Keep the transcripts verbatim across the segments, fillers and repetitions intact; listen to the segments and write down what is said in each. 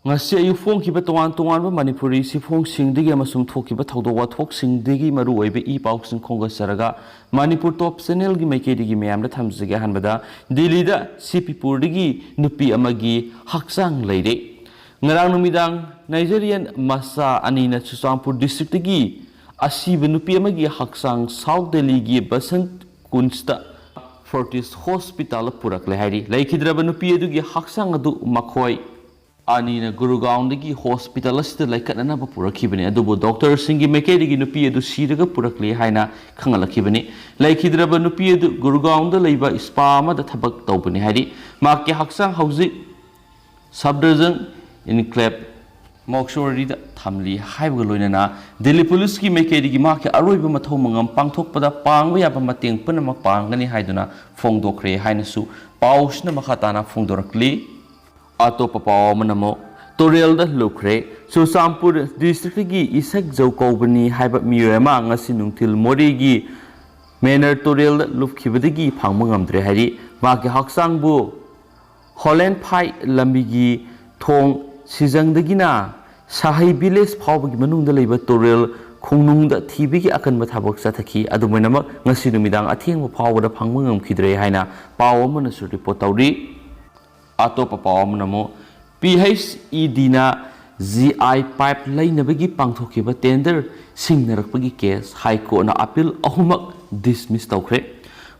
ꯉꯁꯤ ꯑꯌꯨꯛ ꯐꯣꯡꯈꯤꯕ ꯇꯣꯉꯥꯟ ꯇꯣꯉꯥꯟꯕ ꯃꯅꯤꯄꯨꯔꯤ ꯁꯤꯐꯣꯡꯁꯤꯡꯗꯒꯤ ꯑꯃꯁꯨꯡ ꯊꯣꯛꯈꯤꯕ ꯊꯧꯗꯣꯛ ꯋꯥꯊꯣꯛꯁꯤꯡꯗꯒꯤ ꯃꯔꯨꯑꯣꯏꯕ ꯏ ꯄꯥꯎꯁꯤꯡ ꯈꯣꯝꯒꯠꯆꯔꯒ ꯃꯅꯤꯄꯨꯔ ꯇꯣꯞ ꯆꯦꯅꯦꯜꯒꯤ ꯃꯥꯏꯀꯩꯗꯒꯤ ꯃꯌꯥꯝꯗ ꯊꯝꯖꯒꯦ꯫ ꯑꯍꯥꯟꯕꯗ ꯗꯤꯜꯂꯤꯗ ꯁꯤꯄꯤꯄꯨꯔꯗꯒꯤ ꯅꯨꯄꯤ ꯑꯃꯒꯤ ꯍꯛꯆꯥꯡ ꯂꯩꯔꯦ꯫ ꯉꯔꯥꯡ ꯅꯨꯃꯤꯗꯥꯡ ꯅꯥꯏꯖꯦꯔꯤꯌꯟ ꯃꯆꯥ ꯑꯅꯤꯅ ꯆꯨꯔꯆꯥꯟꯄꯨꯔ ꯗꯤꯁꯇ꯭ꯔꯤꯛꯇꯒꯤ ꯑꯁꯤꯕ ꯅꯨꯄꯤ ꯑꯃꯒꯤ ꯍꯛꯆꯥꯡ ꯁꯥꯎꯠ ꯗꯦꯜꯂꯤꯒꯤ ꯕꯁꯟꯠ ꯀꯨꯟꯖꯇ ꯐꯣꯔꯇꯤꯁ ꯍꯣꯁꯄꯤꯇꯥꯜꯗ ꯄꯨꯔꯛꯂꯦ ꯍꯥꯏꯔꯤ꯫ ꯂꯩꯈꯤꯗ꯭ꯔꯕ ꯅꯨꯄꯤ ꯑꯗꯨꯒꯤ ꯍꯛꯆꯥꯡ ꯑꯗꯨ ꯃꯈꯣꯏ ꯑꯅꯤꯅ ꯒꯨꯔꯨꯒꯥꯎꯟꯗꯒꯤ ꯍꯣꯁꯄꯤꯇꯥꯜ ꯑꯁꯤꯗ ꯂꯩꯈꯠꯅꯅꯕ ꯄꯨꯔꯛꯈꯤꯕꯅꯤ, ꯑꯗꯨꯕꯨ ꯗꯣꯛꯇꯔꯁꯤꯡꯒꯤ ꯃꯥꯏꯀꯩꯗꯒꯤ ꯅꯨꯄꯤ ꯑꯗꯨ ꯁꯤꯔꯒ ꯄꯨꯔꯛꯂꯦ ꯍꯥꯏꯅ ꯈꯪꯍꯜꯂꯛꯈꯤꯕꯅꯤ꯫ ꯂꯩꯈꯤꯗ꯭ꯔꯕ ꯅꯨꯄꯤ ꯑꯗꯨ ꯒꯨꯔꯒꯥꯎꯟꯗ ꯂꯩꯕ ꯁ꯭ꯄꯥ ꯑꯃꯗ ꯊꯕꯛ ꯇꯧꯕꯅꯤ ꯍꯥꯏꯔꯤ꯫ ꯃꯍꯥꯛꯀꯤ ꯍꯛꯆꯥꯡ ꯍꯧꯖꯤꯛ ꯁꯐꯗꯔꯖꯪ ꯏꯟꯀ꯭ꯂꯦꯕ ꯃꯣꯛꯆꯨꯑꯔꯤꯗ ꯊꯝꯂꯤ ꯍꯥꯏꯕꯒ ꯂꯣꯏꯅꯅ ꯗꯤꯜꯂꯤ ꯄꯨꯂꯤꯁꯀꯤ ꯃꯥꯏꯀꯩꯗꯒꯤ ꯃꯍꯥꯛꯀꯤ ꯑꯔꯣꯏꯕ ꯃꯊꯧ ꯃꯉꯝ ꯄꯥꯡꯊꯣꯛꯄꯗ ꯄꯥꯡꯕ ꯌꯥꯕ ꯃꯇꯦꯡ ꯄꯨꯝꯅꯃꯛ ꯄꯥꯡꯒꯅꯤ ꯍꯥꯏꯗꯨꯅ ꯐꯣꯡꯗꯣꯛꯈ꯭ꯔꯦ ꯍꯥꯏꯅꯁꯨ ꯄꯥꯎꯁꯤꯅ ꯃꯈꯥ ꯇꯥꯅ ꯐꯣꯡꯗꯣꯔꯛꯂꯤ꯫ ꯑꯇꯣꯞꯄ ꯄꯥꯎ ꯑꯃꯅ ꯑꯃꯨꯛ ꯇꯨꯔꯦꯜꯗ ꯂꯨꯞꯈ꯭ꯔꯦ꯫ ꯆꯨꯔꯆꯥꯟꯄꯨꯔ ꯗꯤꯁꯇ꯭ꯔꯤꯛꯀꯤ ꯏꯁꯛ ꯖꯧ ꯀꯧꯕꯅꯤ ꯍꯥꯏꯕ ꯃꯤꯑꯣꯏ ꯑꯃ ꯉꯁꯤ ꯅꯨꯡꯊꯤꯜ ꯃꯣꯔꯦꯒꯤ ꯃꯦꯅꯔ ꯇꯨꯔꯦꯜꯗ ꯂꯨꯞꯈꯤꯕꯗꯒꯤ ꯐꯪꯕ ꯉꯝꯗ꯭ꯔꯦ ꯍꯥꯏꯔꯤ꯫ ꯃꯍꯥꯛꯀꯤ ꯍꯛꯆꯥꯡꯕꯨ ꯍꯣꯂꯦꯟꯐꯥꯏ ꯂꯝꯕꯤꯒꯤ ꯊꯣꯡ ꯁꯤꯖꯪꯗꯒꯤꯅ ꯁꯍꯩ ꯚꯤꯂꯦꯖ ꯐꯥꯎꯕꯒꯤ ꯃꯅꯨꯡꯗ ꯂꯩꯕ ꯇꯨꯔꯦꯜ ꯈꯣꯡꯅꯨꯡꯗ ꯊꯤꯕꯒꯤ ꯑꯀꯟꯕ ꯊꯕꯛ ꯆꯠꯊꯈꯤ꯫ ꯑꯗꯨꯝ ꯑꯣꯏꯅꯃꯛ, ꯉꯁꯤ ꯅꯨꯃꯤꯗꯥꯡ ꯑꯊꯦꯡꯕ ꯐꯥꯎꯕꯗ ꯐꯪꯕ ꯉꯝꯈꯤꯗ꯭ꯔꯦ ꯍꯥꯏꯅ ꯄꯥꯎ ꯑꯃꯅꯁꯨ ꯔꯤꯄꯣꯔꯠ ꯇꯧꯔꯤ꯫ ꯑꯇꯣꯞꯄ ꯄꯥꯎ ꯑꯃꯅ ꯑꯃꯨꯛ ꯄꯤ ꯑꯩꯆ ꯏ ꯗꯤꯅ ꯖꯤ ꯑꯥꯏ ꯄꯥꯏꯞ ꯂꯩꯅꯕꯒꯤ ꯄꯥꯡꯊꯣꯛꯈꯤꯕ ꯇꯦꯟꯗꯔ ꯁꯤꯡꯅꯔꯛꯄꯒꯤ ꯀꯦꯁ ꯍꯥꯏ ꯀꯣꯔꯠꯅ ꯑꯄꯤꯜ ꯑꯍꯨꯝꯃꯛ ꯗꯤꯁꯃꯤꯁ ꯇꯧꯈ꯭ꯔꯦ꯫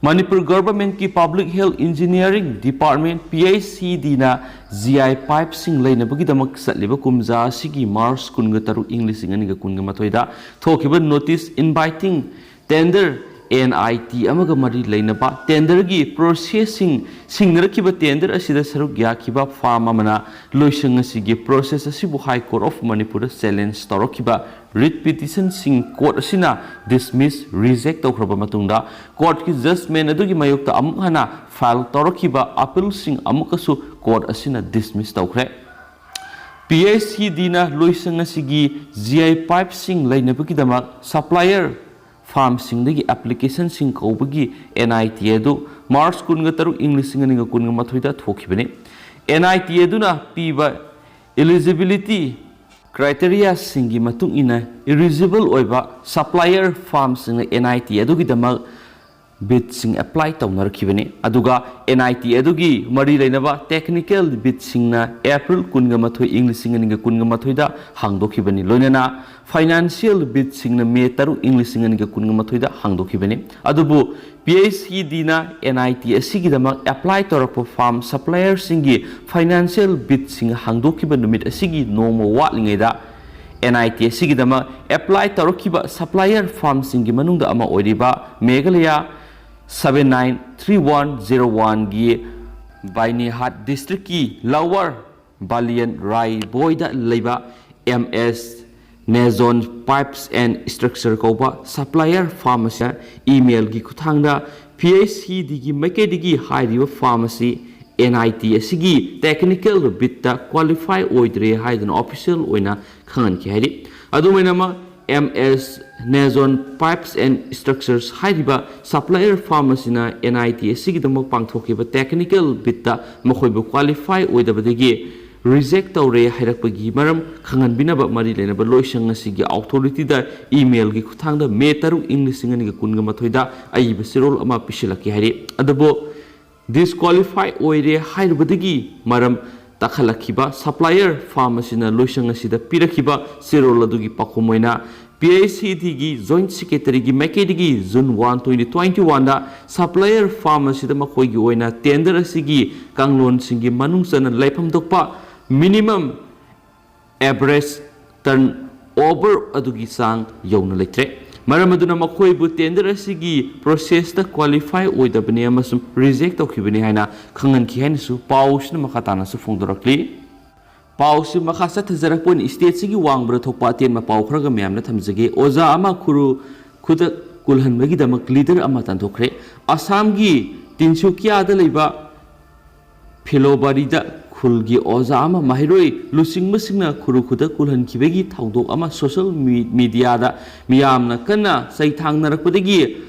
ꯃꯅꯤꯄꯨꯔ ꯒꯚꯔꯟꯃꯦꯟꯠꯀꯤ public health engineering department, P H E ꯗꯤꯅ ꯖꯤ ꯑꯥꯏ ꯄꯥꯏꯞꯁꯤꯡ ꯂꯩꯅꯕꯒꯤꯗꯃꯛ ꯆꯠꯂꯤꯕ ꯀꯨꯝꯖꯥ ꯑꯁꯤꯒꯤ ꯃꯥꯔꯆ ꯀꯨꯟꯒ ꯇꯔꯨꯛ, ꯏꯪ ꯂꯤꯁꯤꯡ ꯑꯅꯤꯒ ꯀꯨꯟꯒ ꯃꯥꯊꯣꯏꯗ ꯊꯣꯛꯈꯤꯕ notice inviting tender, N I T ꯑꯃꯒ ꯃꯔꯤ ꯂꯩꯅꯕ ꯇꯦꯟꯗꯔꯒꯤ ꯄ꯭ꯔꯣꯁꯦꯁꯁꯤꯡ ꯁꯤꯡꯅꯔꯛꯈꯤꯕ ꯇꯦꯟꯗꯔ ꯑꯁꯤꯗ ꯁꯔꯨꯛ ꯌꯥꯈꯤꯕ ꯐꯥꯔꯝ ꯑꯃꯅ ꯂꯣꯏꯁꯪ ꯑꯁꯤꯒꯤ ꯄ꯭ꯔꯣꯁꯦꯁ ꯑꯁꯤꯕꯨ ꯍꯥꯏ ꯀꯣꯔꯠ ꯑꯣꯐ ꯃꯅꯤꯄꯨꯔꯗ ꯆꯦꯂꯦꯟꯖ ꯇꯧꯔꯛꯈꯤꯕ ꯔꯤꯠ ꯄꯤꯇꯤꯁꯟꯁꯤꯡ ꯀꯣꯔꯠ ꯑꯁꯤꯅ ꯗꯤꯁꯃꯤꯁ, ꯔꯤꯖꯦꯛ ꯇꯧꯈ꯭ꯔꯕ ꯃꯇꯨꯡꯗ ꯀꯣꯔꯠꯀꯤ ꯖꯖꯃꯦꯟ ꯑꯗꯨꯒꯤ ꯃꯥꯌꯣꯛꯇ ꯑꯃꯨꯛ ꯍꯟꯅ ꯐꯥꯏꯜ ꯇꯧꯔꯛꯈꯤꯕ ꯑꯄꯤꯜꯁꯤꯡ ꯑꯃꯨꯛꯀꯁꯨ ꯀꯣꯔꯠ ꯑꯁꯤꯅ ꯗꯤꯁꯃꯤꯁ ꯇꯧꯈ꯭ꯔꯦ꯫ ꯄꯤ ꯑꯩꯆ ꯏ ꯗꯤꯅ ꯂꯣꯏꯁꯪ ꯑꯁꯤꯒꯤ ꯖꯤ ꯑꯥꯏ ꯄꯥꯏꯞꯁꯤꯡ ꯂꯩꯅꯕꯒꯤꯗꯃꯛ ꯁꯄ꯭ꯂꯥꯏꯌꯔ ꯐꯥꯔꯝꯁꯤꯡꯗꯒꯤ ꯑꯦꯄ꯭ꯂꯤꯀꯦꯁꯟꯁꯤꯡ ꯀꯧꯕꯒꯤ ꯑꯦꯟ ꯑꯥꯏ ꯇꯤ ꯑꯗꯨ ꯃꯥꯔꯆ ꯀꯨꯟꯒ ꯇꯔꯨꯛ, ꯏꯪ ꯂꯤꯁꯤꯡ ꯑꯅꯤꯒ ꯀꯨꯟꯒ ꯃꯥꯊꯣꯏꯗ ꯊꯣꯛꯈꯤꯕꯅꯤ꯫ ꯑꯦꯟ ꯑꯥꯏ ꯇꯤ ꯑꯗꯨꯅ ꯄꯤꯕ eligibility criteriaꯁꯤꯡꯒꯤ ꯃꯇꯨꯡ ꯏꯟꯅ eligible ꯑꯣꯏꯕ supplier firmꯁꯤꯡꯅ NIT ꯑꯗꯨꯒꯤꯗꯃꯛ bidꯁꯤꯡ apply ꯇꯧꯅꯔꯛꯈꯤꯕꯅꯤ꯫ ꯑꯗꯨꯒ NIT ꯑꯗꯨꯒꯤ ꯃꯔꯤ ꯂꯩꯅꯕ technical bidꯁꯤꯡꯅ April ꯀꯨꯟꯒ ꯃꯥꯊꯣꯏ, ꯏꯪ ꯂꯤꯁꯤꯡ ꯑꯅꯤꯒ ꯀꯨꯟꯒ ꯃꯥꯊꯣꯏꯗ ꯍꯥꯡꯗꯣꯛꯈꯤꯕꯅꯤ꯫ ꯂꯣꯏꯅꯅ financial bidꯁꯤꯡꯅ May ꯇꯔꯨꯛ, ꯏꯪ ꯂꯤꯁꯤꯡ ꯑꯅꯤꯒ ꯀꯨꯟꯒ ꯃꯥꯊꯣꯏꯗ ꯍꯥꯡꯗꯣꯛꯈꯤꯕꯅꯤ꯫ ꯑꯗꯨꯕꯨ PHEDꯅ NIT ꯑꯁꯤꯒꯤꯗꯃꯛ apply ꯇꯧꯔꯛꯄ firm supplierꯁꯤꯡꯒꯤ financial bidꯁꯤꯡ ꯍꯥꯡꯗꯣꯛꯈꯤꯕ ꯅꯨꯃꯤꯠ ꯑꯁꯤꯒꯤ ꯅꯣꯡꯃ ꯋꯥꯠꯂꯤꯉꯩꯗ NIT ꯑꯁꯤꯒꯤꯗꯃꯛ apply ꯇꯧꯔꯛꯈꯤꯕ supplier firmꯁꯤꯡꯒꯤ ꯃꯅꯨꯡꯗ ꯑꯃ ꯑꯣꯏꯔꯤꯕ Meghalaya seven nine three one zero oneꯒꯤ Byrnihat districtꯀꯤ Lower Balian Rai Bhoi ꯗ ꯂꯩꯕ MS Nazon Pipes and Structure ꯀꯧꯕ supplier firm ꯑꯁꯤꯅ emailꯒꯤ ꯈꯨꯠꯊꯥꯡꯗ PHEDꯒꯤ ꯃꯥꯏꯀꯩꯗꯒꯤ ꯍꯥꯏꯔꯤꯕ firm ꯑꯁꯤ NIT ꯑꯁꯤꯒꯤ technical bidꯇ qualify ꯑꯣꯏꯗ꯭ꯔꯦ ꯍꯥꯏꯗꯨꯅ official ꯑꯣꯏꯅ ꯈꯪꯍꯟꯈꯤ ꯍꯥꯏꯔꯤ꯫ ꯑꯗꯨꯃꯥꯏꯅꯃꯛ MS Nazon Pipes and Structures ꯍꯥꯏꯔꯤꯕ supplier firm ꯑꯁꯤꯅ NIT ꯑꯁꯤꯒꯤꯗꯃꯛ ꯄꯥꯡꯊꯣꯛꯈꯤꯕ technical bidꯇ ꯃꯈꯣꯏꯕꯨ qualify ꯑꯣꯏꯗꯕꯗꯒꯤ reject ꯇꯧꯔꯦ ꯍꯥꯏꯔꯛꯄꯒꯤ ꯃꯔꯝ ꯈꯪꯍꯟꯕꯤꯅꯕ ꯃꯔꯤ ꯂꯩꯅꯕ ꯂꯣꯏꯁꯪ ꯑꯁꯤꯒꯤ authorityꯗ emailꯒꯤ ꯈꯨꯠꯊꯥꯡꯗ May ꯇꯔꯨꯛ, ꯏꯪ ꯂꯤꯁꯤꯡ ꯑꯅꯤꯒ ꯀꯨꯟꯒ ꯃꯥꯊꯣꯏꯗ ꯑꯏꯕ ꯆꯦꯔꯣꯜ ꯑꯃ ꯄꯤꯁꯤꯜꯂꯛꯈꯤ ꯍꯥꯏꯔꯤ꯫ ꯑꯗꯨꯕꯨ disqualify ꯑꯣꯏꯔꯦ ꯍꯥꯏꯔꯨꯕꯗꯒꯤ ꯃꯔꯝ ꯇꯥꯈꯠꯂꯛꯈꯤꯕ supplier firm ꯑꯁꯤꯅ ꯂꯣꯏꯁꯪ ꯑꯁꯤꯗ ꯄꯤꯔꯛꯈꯤꯕ ꯆꯦꯔꯣꯜ ꯑꯗꯨꯒꯤ ꯄꯥꯎꯈꯨꯝ ꯑꯣꯏꯅ PHEDꯒꯤ Joint Secretaryꯒꯤ ꯃꯥꯏꯀꯩꯗꯒꯤ June one, twenty twenty oneꯗ supplier firm ꯑꯁꯤꯗ ꯃꯈꯣꯏꯒꯤ ꯑꯣꯏꯅ tender ꯑꯁꯤꯒꯤ ꯀꯥꯡꯂꯣꯟꯁꯤꯡꯒꯤ ꯃꯅꯨꯡ ꯆꯟꯅ ꯂꯩꯐꯝ ꯊꯣꯛꯄ minimum average turnover ꯑꯗꯨꯒꯤ ꯆꯥꯡ ꯌꯧꯅ ꯂꯩꯇ꯭ꯔꯦ꯫ ꯃꯔꯝ ꯑꯗꯨꯅ ꯃꯈꯣꯏꯕꯨ tender ꯑꯁꯤꯒꯤ processꯇ qualify ꯑꯣꯏꯗꯕꯅꯤ ꯑꯃꯁꯨꯡ reject ꯇꯧꯈꯤꯕꯅꯤ ꯍꯥꯏꯅ ꯈꯪꯍꯟꯈꯤ ꯍꯥꯏꯅꯁꯨ ꯄꯥꯎꯁꯤꯅ ꯃꯈꯥ ꯇꯥꯅꯁꯨ ꯐꯣꯡꯗꯣꯔꯛꯂꯤ꯫ ꯄꯥꯎꯁꯤ ꯃꯈꯥ ꯆꯠꯊꯖꯔꯛꯄ ꯑꯣꯏꯅ stateꯁꯤꯒꯤ ꯋꯥꯡꯕꯗ ꯊꯣꯛꯄ ꯑꯇꯦꯟꯕ ꯄꯥꯎ ꯈꯔꯒ ꯃꯌꯥꯝꯅ ꯊꯝꯖꯒꯦ꯫ ꯑꯣꯖꯥ ꯑꯃ ꯈꯨꯔꯨ ꯈꯨꯗꯛ ꯀꯨꯜꯍꯟꯕꯒꯤꯗꯃꯛ leader ꯑꯃ ꯇꯥꯟꯊꯣꯛꯈ꯭ꯔꯦ꯫ ꯑꯁꯥꯝꯒꯤ ꯇꯤꯟꯁꯨꯀꯤꯌꯥꯗ ꯂꯩꯕ ꯐꯤꯂꯣꯕꯥꯔꯤꯗ ꯈꯨꯜꯒꯤ ꯑꯣꯖꯥ ꯑꯃ ꯃꯍꯩꯔꯣꯏ ꯂꯨꯆꯤꯡꯕꯁꯤꯡꯅ ꯈꯨꯔꯨ ꯈꯨꯗꯛ ꯀꯨꯜꯍꯟꯈꯤꯕꯒꯤ ꯊꯧꯗꯣꯛ ꯑꯃ social me-, mediaꯗ ꯃꯤꯌꯥꯝꯅ ꯀꯟꯅ ꯆꯩꯊꯥꯡꯅꯔꯛꯄꯗꯒꯤ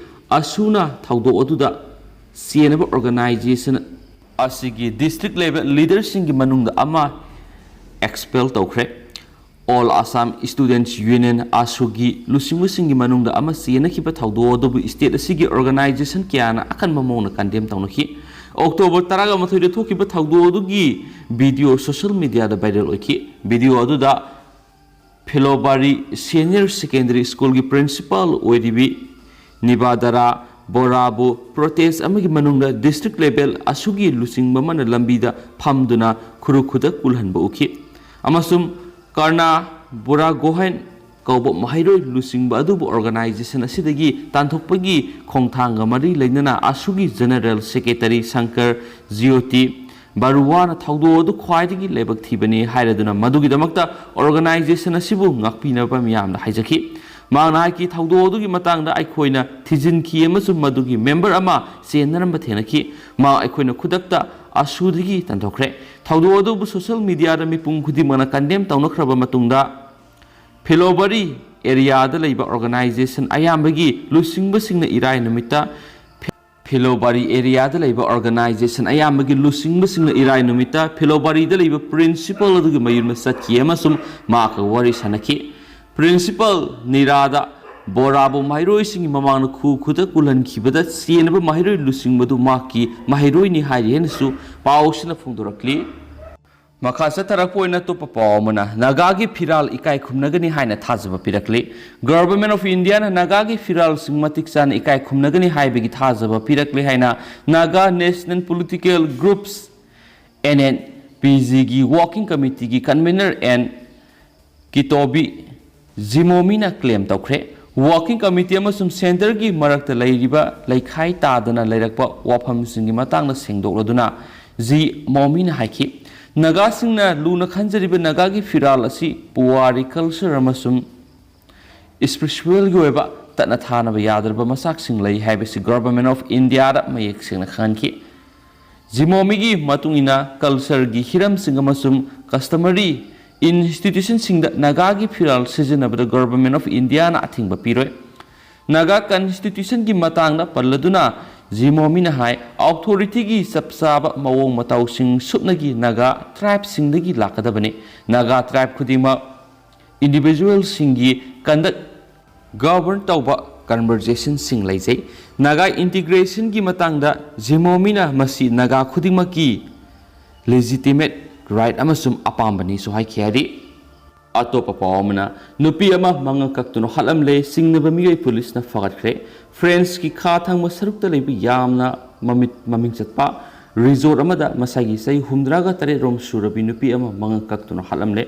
ꯑꯁꯨꯅ ꯊꯧꯗꯣꯛ ꯑꯗꯨꯗ ꯆꯦꯟꯅꯕ organization ꯑꯁꯤꯒꯤ district level leaderꯁꯤꯡꯒꯤ ꯃꯅꯨꯡꯗ ꯑꯃ ꯑꯦꯛꯁꯄꯦꯜ ꯇꯧꯈ꯭ꯔꯦ꯫ All Assam Students Union, ꯑꯁꯨꯒꯤ ꯂꯨꯆꯤꯡꯕꯁꯤꯡꯒꯤ ꯃꯅꯨꯡꯗ ꯑꯃ ꯆꯦꯟꯅꯈꯤꯕ ꯊꯧꯗꯣꯛ ꯑꯗꯨꯕꯨ ꯁ꯭ꯇꯦꯠ ꯑꯁꯤꯒꯤ ꯑꯣꯔꯒꯅꯥꯏꯖꯦꯁꯟ ꯀꯌꯥꯅ ꯑꯀꯟꯕ ꯃꯑꯣꯡꯗ ꯀꯟꯗꯦꯝ ꯇꯧꯅꯈꯤ꯫ ꯑꯣꯛꯇꯣꯕꯔ ꯇꯔꯥꯃꯥꯊꯣꯏꯗ ꯊꯣꯛꯈꯤꯕ ꯊꯧꯗꯣꯛ ꯑꯗꯨꯒꯤ ꯚꯤꯗꯤꯑꯣ ꯁꯣꯁꯤꯌꯦꯜ ꯃꯤꯗꯤꯌꯥꯗ ꯚꯥꯏꯔꯦꯜ ꯑꯣꯏꯈꯤ꯫ ꯚꯤꯗꯤꯑꯣ ꯑꯗꯨꯗ ꯐꯤꯂꯣꯕꯥꯔꯤ ꯁꯦꯅꯤꯌꯔ ꯁꯦꯀꯦꯟꯗꯔꯤ ꯁ꯭ꯀꯨꯜꯒꯤ ꯄ꯭ꯔꯤꯟꯁꯤꯄꯥꯜ ꯑꯣꯏꯔꯤꯕꯤ ꯅꯤꯕꯥꯗꯥꯔꯥ ꯕꯣꯔꯥꯕꯨ ꯄ꯭ꯔꯣꯇꯦꯁ ꯑꯃꯒꯤ ꯃꯅꯨꯡꯗ ꯗꯤꯁꯇ꯭ꯔꯤꯛ ꯂꯦꯚꯦꯜ ꯑꯁꯨꯒꯤ ꯂꯨꯆꯤꯡꯕ ꯑꯃꯅ ꯂꯝꯕꯤꯗ ꯐꯝꯗꯨꯅ ꯈꯨꯔꯨ ꯈꯨꯗꯛ ꯀꯨꯜꯍꯟꯕ ꯎꯈꯤ꯫ ꯑꯃꯁꯨꯡ ꯀꯔꯅꯥ ꯕꯣꯔꯥꯒꯣꯍꯦꯟ ꯀꯧꯕ ꯃꯍꯩꯔꯣꯏ ꯂꯨꯆꯤꯡꯕ ꯑꯗꯨꯕꯨ ꯑꯣꯔꯒꯅꯥꯏꯖꯦꯁꯟ ꯑꯁꯤꯗꯒꯤ ꯇꯥꯟꯊꯣꯛꯄꯒꯤ ꯈꯣꯡꯊꯥꯡꯒ ꯃꯔꯤ ꯂꯩꯅꯅ ꯑꯁꯨꯒꯤ ꯖꯦꯅꯔꯦꯜ ꯁꯦꯀ꯭ꯔꯦꯇꯔꯤ ꯁꯪꯀꯔ ꯖꯤꯌꯣꯇꯤ ꯕꯥꯔꯨꯋꯥꯅ ꯊꯧꯗꯣꯛ ꯑꯗꯨ ꯈ꯭ꯋꯥꯏꯗꯒꯤ ꯂꯥꯏꯕꯛ ꯊꯤꯕꯅꯤ ꯍꯥꯏꯔꯗꯨꯅ ꯃꯗꯨꯒꯤꯗꯃꯛꯇ ꯑꯣꯔꯒꯅꯥꯏꯖꯦꯁꯟ ꯑꯁꯤꯕꯨ ꯉꯥꯛꯄꯤꯅꯕ ꯃꯤꯌꯥꯝꯗ ꯍꯥꯏꯖꯈꯤ꯫ ꯃꯍꯥꯛꯅ ꯍꯥꯏꯈꯤ, "ꯊꯧꯗꯣꯛ ꯑꯗꯨꯒꯤ ꯃꯇꯥꯡꯗ ꯑꯩꯈꯣꯏꯅ ꯊꯤꯖꯤꯟꯈꯤ ꯑꯃꯁꯨꯡ ꯃꯗꯨꯒꯤ ꯃꯦꯝꯕꯔ ꯑꯃ ꯆꯦꯟꯅꯔꯝꯕ ꯊꯦꯡꯅꯈꯤ꯫ ꯃꯍꯥꯛ ꯑꯩꯈꯣꯏꯅ ꯈꯨꯗꯛꯇ ꯑꯁꯨꯗꯒꯤ ꯇꯥꯟꯊꯣꯛꯈ꯭ꯔꯦ꯫ ꯊꯧꯗꯣꯛ ꯑꯗꯨꯕꯨ ꯁꯣꯁꯤꯌꯦꯜ ꯃꯤꯗꯤꯌꯥꯗ ꯃꯤꯄꯨꯝ ꯈꯨꯗꯤꯡꯃꯛꯅ ꯀꯟꯗꯦꯝ ꯇꯧꯅꯈ꯭ꯔꯕ ꯃꯇꯨꯡꯗ, ꯐꯤꯂꯣꯕꯔꯤ ꯑꯦꯔꯤꯌꯥꯗ ꯂꯩꯕ ꯑꯣꯔꯒꯅꯥꯏꯖꯦꯁꯟ ꯑꯌꯥꯝꯕꯒꯤ ꯂꯨꯆꯤꯡꯕꯁꯤꯡꯅ ꯏꯔꯥꯏ ꯅꯨꯃꯤꯠꯇ ꯐꯤ-, ꯐꯤꯂꯣꯕꯔꯤ ꯑꯦꯔꯤꯌꯥꯗ ꯂꯩꯕ ꯑꯣꯔꯒꯅꯥꯏꯖꯦꯁꯟ ꯑꯌꯥꯝꯕꯒꯤ ꯂꯨꯆꯤꯡꯕꯁꯤꯡꯅ ꯏꯔꯥꯏ ꯅꯨꯃꯤꯠꯇ ꯐꯤꯂꯣꯕꯔꯤꯗ ꯂꯩꯕ ꯄ꯭ꯔꯤꯟꯁꯤꯄꯥꯜ ꯑꯗꯨꯒꯤ ꯃꯌꯨꯝꯗ ꯆꯠꯈꯤ ꯑꯃꯁꯨꯡ ꯃꯍꯥꯛꯀ ꯋꯥꯔꯤ ꯁꯥꯅꯈꯤ꯫ ꯄ꯭ꯔꯤꯟꯁꯤꯄꯥꯜ ꯅꯤꯔꯥꯗ ꯕꯣꯔꯥꯕꯨ ꯃꯍꯩꯔꯣꯏꯁꯤꯡꯒꯤ ꯃꯃꯥꯡꯗ ꯈꯨ ꯈꯨꯗꯛ ꯀꯨꯜꯍꯟꯈꯤꯕꯗ ꯆꯦꯟꯅꯕ ꯃꯍꯩꯔꯣꯏ ꯂꯨꯆꯤꯡꯕꯗꯨ ꯃꯍꯥꯛꯀꯤ ꯃꯍꯩꯔꯣꯏꯅꯤ ꯍꯥꯏꯔꯤ ꯍꯥꯏꯅꯁꯨ ꯄꯥꯎꯁꯤꯅ ꯐꯣꯡꯗꯣꯔꯛꯂꯤ"꯫ ꯃꯈꯥ ꯆꯠꯊꯔꯛꯄ ꯑꯣꯏꯅ ꯑꯇꯣꯞꯄ ꯄꯥꯎ ꯑꯃꯅ ꯅꯥꯒꯥꯒꯤ ꯐꯤꯔꯥꯜ ꯏꯀꯥꯏ ꯈꯨꯝꯅꯒꯅꯤ ꯍꯥꯏꯅ ꯊꯥꯖꯕ ꯄꯤꯔꯛꯂꯤ꯫ Government of Indiaꯅ ꯅꯥꯒꯥꯒꯤ ꯐꯤꯔꯥꯜꯁꯤꯡ ꯃꯇꯤꯛ ꯆꯥꯅ ꯏꯀꯥꯏ ꯈꯨꯝꯅꯒꯅꯤ ꯍꯥꯏꯕꯒꯤ ꯊꯥꯖꯕ ꯄꯤꯔꯛꯂꯤ ꯍꯥꯏꯅ Naga National Political Groups, NNPGꯒꯤ Working Committeeꯒꯤ Convener N ꯀꯤꯇꯣꯕꯤ ꯖꯤꯃꯣꯃꯤꯅ claim ꯇꯧꯈ꯭ꯔꯦ꯫ Working Committee ꯑꯃꯁꯨꯡ centreꯒꯤ ꯃꯔꯛꯇ ꯂꯩꯔꯤꯕ ꯂꯩꯈꯥꯏ ꯇꯥꯗꯅ ꯂꯩꯔꯛꯄ ꯋꯥꯐꯝꯁꯤꯡꯒꯤ ꯃꯇꯥꯡꯗ ꯁꯦꯡꯗꯣꯛꯂꯗꯨꯅ ꯖꯤꯃꯣꯃꯤꯅ ꯍꯥꯏꯈꯤ, "ꯅꯥꯒꯥꯁꯤꯡꯅ ꯂꯨꯅ ꯈꯟꯖꯔꯤꯕ ꯅꯥꯒꯥꯒꯤ ꯐꯤꯔꯥꯜ ꯑꯁꯤ ꯄꯨꯋꯥꯔꯤ, culture ꯑꯃꯁꯨꯡ spiritualꯒꯤ ꯑꯣꯏꯕ ꯇꯠꯅ ꯊꯥꯅꯕ ꯌꯥꯗ꯭ꯔꯕ ꯃꯆꯥꯛꯁꯤꯡ ꯂꯩ ꯍꯥꯏꯕꯁꯤ Government of Indiaꯗ ꯃꯌꯦꯛ ꯁꯦꯡꯅ ꯈꯪꯍꯟꯈꯤ"꯫ ꯖꯤꯃꯣꯃꯤꯒꯤ ꯃꯇꯨꯡ ꯏꯟꯅ cultureꯒꯤ ꯍꯤꯔꯝꯁꯤꯡ ꯑꯃꯁꯨꯡ customary institutionꯁꯤꯡꯗ ꯅꯥꯒꯥꯒꯤ ꯐꯤꯔꯥꯜ ꯁꯤꯖꯤꯟꯅꯕꯗ Government of Indiaꯅ ꯑꯊꯤꯡꯕ ꯄꯤꯔꯣꯏ꯫ ꯅꯥꯒꯥ constitutionꯒꯤ ꯃꯇꯥꯡꯗ ꯄꯜꯂꯗꯨꯅ ꯖꯤꯃꯣꯃꯤꯅ ꯍꯥꯏ, ꯑꯣꯊꯣꯔꯤꯇꯤꯒꯤ ꯆꯞ ꯆꯥꯕ ꯃꯑꯣꯡ ꯃꯇꯧꯁꯤꯡ ꯁꯨꯞꯅꯒꯤ ꯅꯥꯒꯥ ꯇ꯭ꯔꯥꯏꯕꯁꯤꯡꯗꯒꯤ ꯂꯥꯛꯀꯗꯕꯅꯤ꯫ ꯅꯥꯒꯥ ꯇ꯭ꯔꯥꯏꯕ ꯈꯨꯗꯤꯡꯃꯛ ꯏꯟꯗꯤꯚꯤꯖꯨꯋꯦꯜꯁꯤꯡꯒꯤ ꯀꯟꯗꯛ ꯒꯕꯔꯟ ꯇꯧꯕ ꯀꯟꯚꯔꯖꯦꯁꯟꯁꯤꯡ ꯂꯩꯖꯩ꯫ ꯅꯥꯒꯥ ꯏꯟꯇꯤꯒ꯭ꯔꯦꯁꯟꯒꯤ ꯃꯇꯥꯡꯗ ꯖꯤꯃꯣꯃꯤꯅ ꯃꯁꯤ ꯅꯥꯒꯥ ꯈꯨꯗꯤꯡꯃꯛꯀꯤ ꯂꯦꯖꯤꯇꯤꯃꯦꯠ ꯔꯥꯏꯠ ꯑꯃꯁꯨꯡ ꯑꯄꯥꯝꯕꯅꯤꯁꯨ ꯍꯥꯏꯈꯤ ꯍꯥꯏꯔꯤ꯫ ꯑꯇꯣꯞꯄ ꯄꯥꯎ ꯑꯃꯅ, ꯅꯨꯄꯤ ꯑꯃ ꯃꯉꯛ ꯀꯛꯇꯨꯅ ꯍꯥꯠꯂꯝꯂꯦ, ꯆꯤꯡꯅꯕ ꯃꯤꯑꯣꯏ ꯄꯨꯂꯤꯁꯅ ꯐꯒꯠꯈ꯭ꯔꯦ꯫ ꯐ꯭ꯔꯦꯟꯁꯀꯤ ꯈꯥ ꯊꯪꯕ ꯁꯔꯨꯛꯇ ꯂꯩꯕ ꯌꯥꯝꯅ ꯃꯃꯤꯠ ꯃꯃꯤꯡ ꯆꯠꯄ ꯔꯤꯖꯣꯔꯠ ꯑꯃꯗ ꯃꯁꯥꯒꯤ ꯆꯍꯤ ꯍꯨꯝꯗ꯭ꯔꯥꯒ ꯇꯔꯦꯠ ꯔꯣꯝ ꯁꯨꯔꯕꯤ ꯅꯨꯄꯤ ꯑꯃ ꯃꯉꯛ ꯀꯛꯇꯨꯅ ꯍꯥꯠꯂꯝꯂꯦ꯫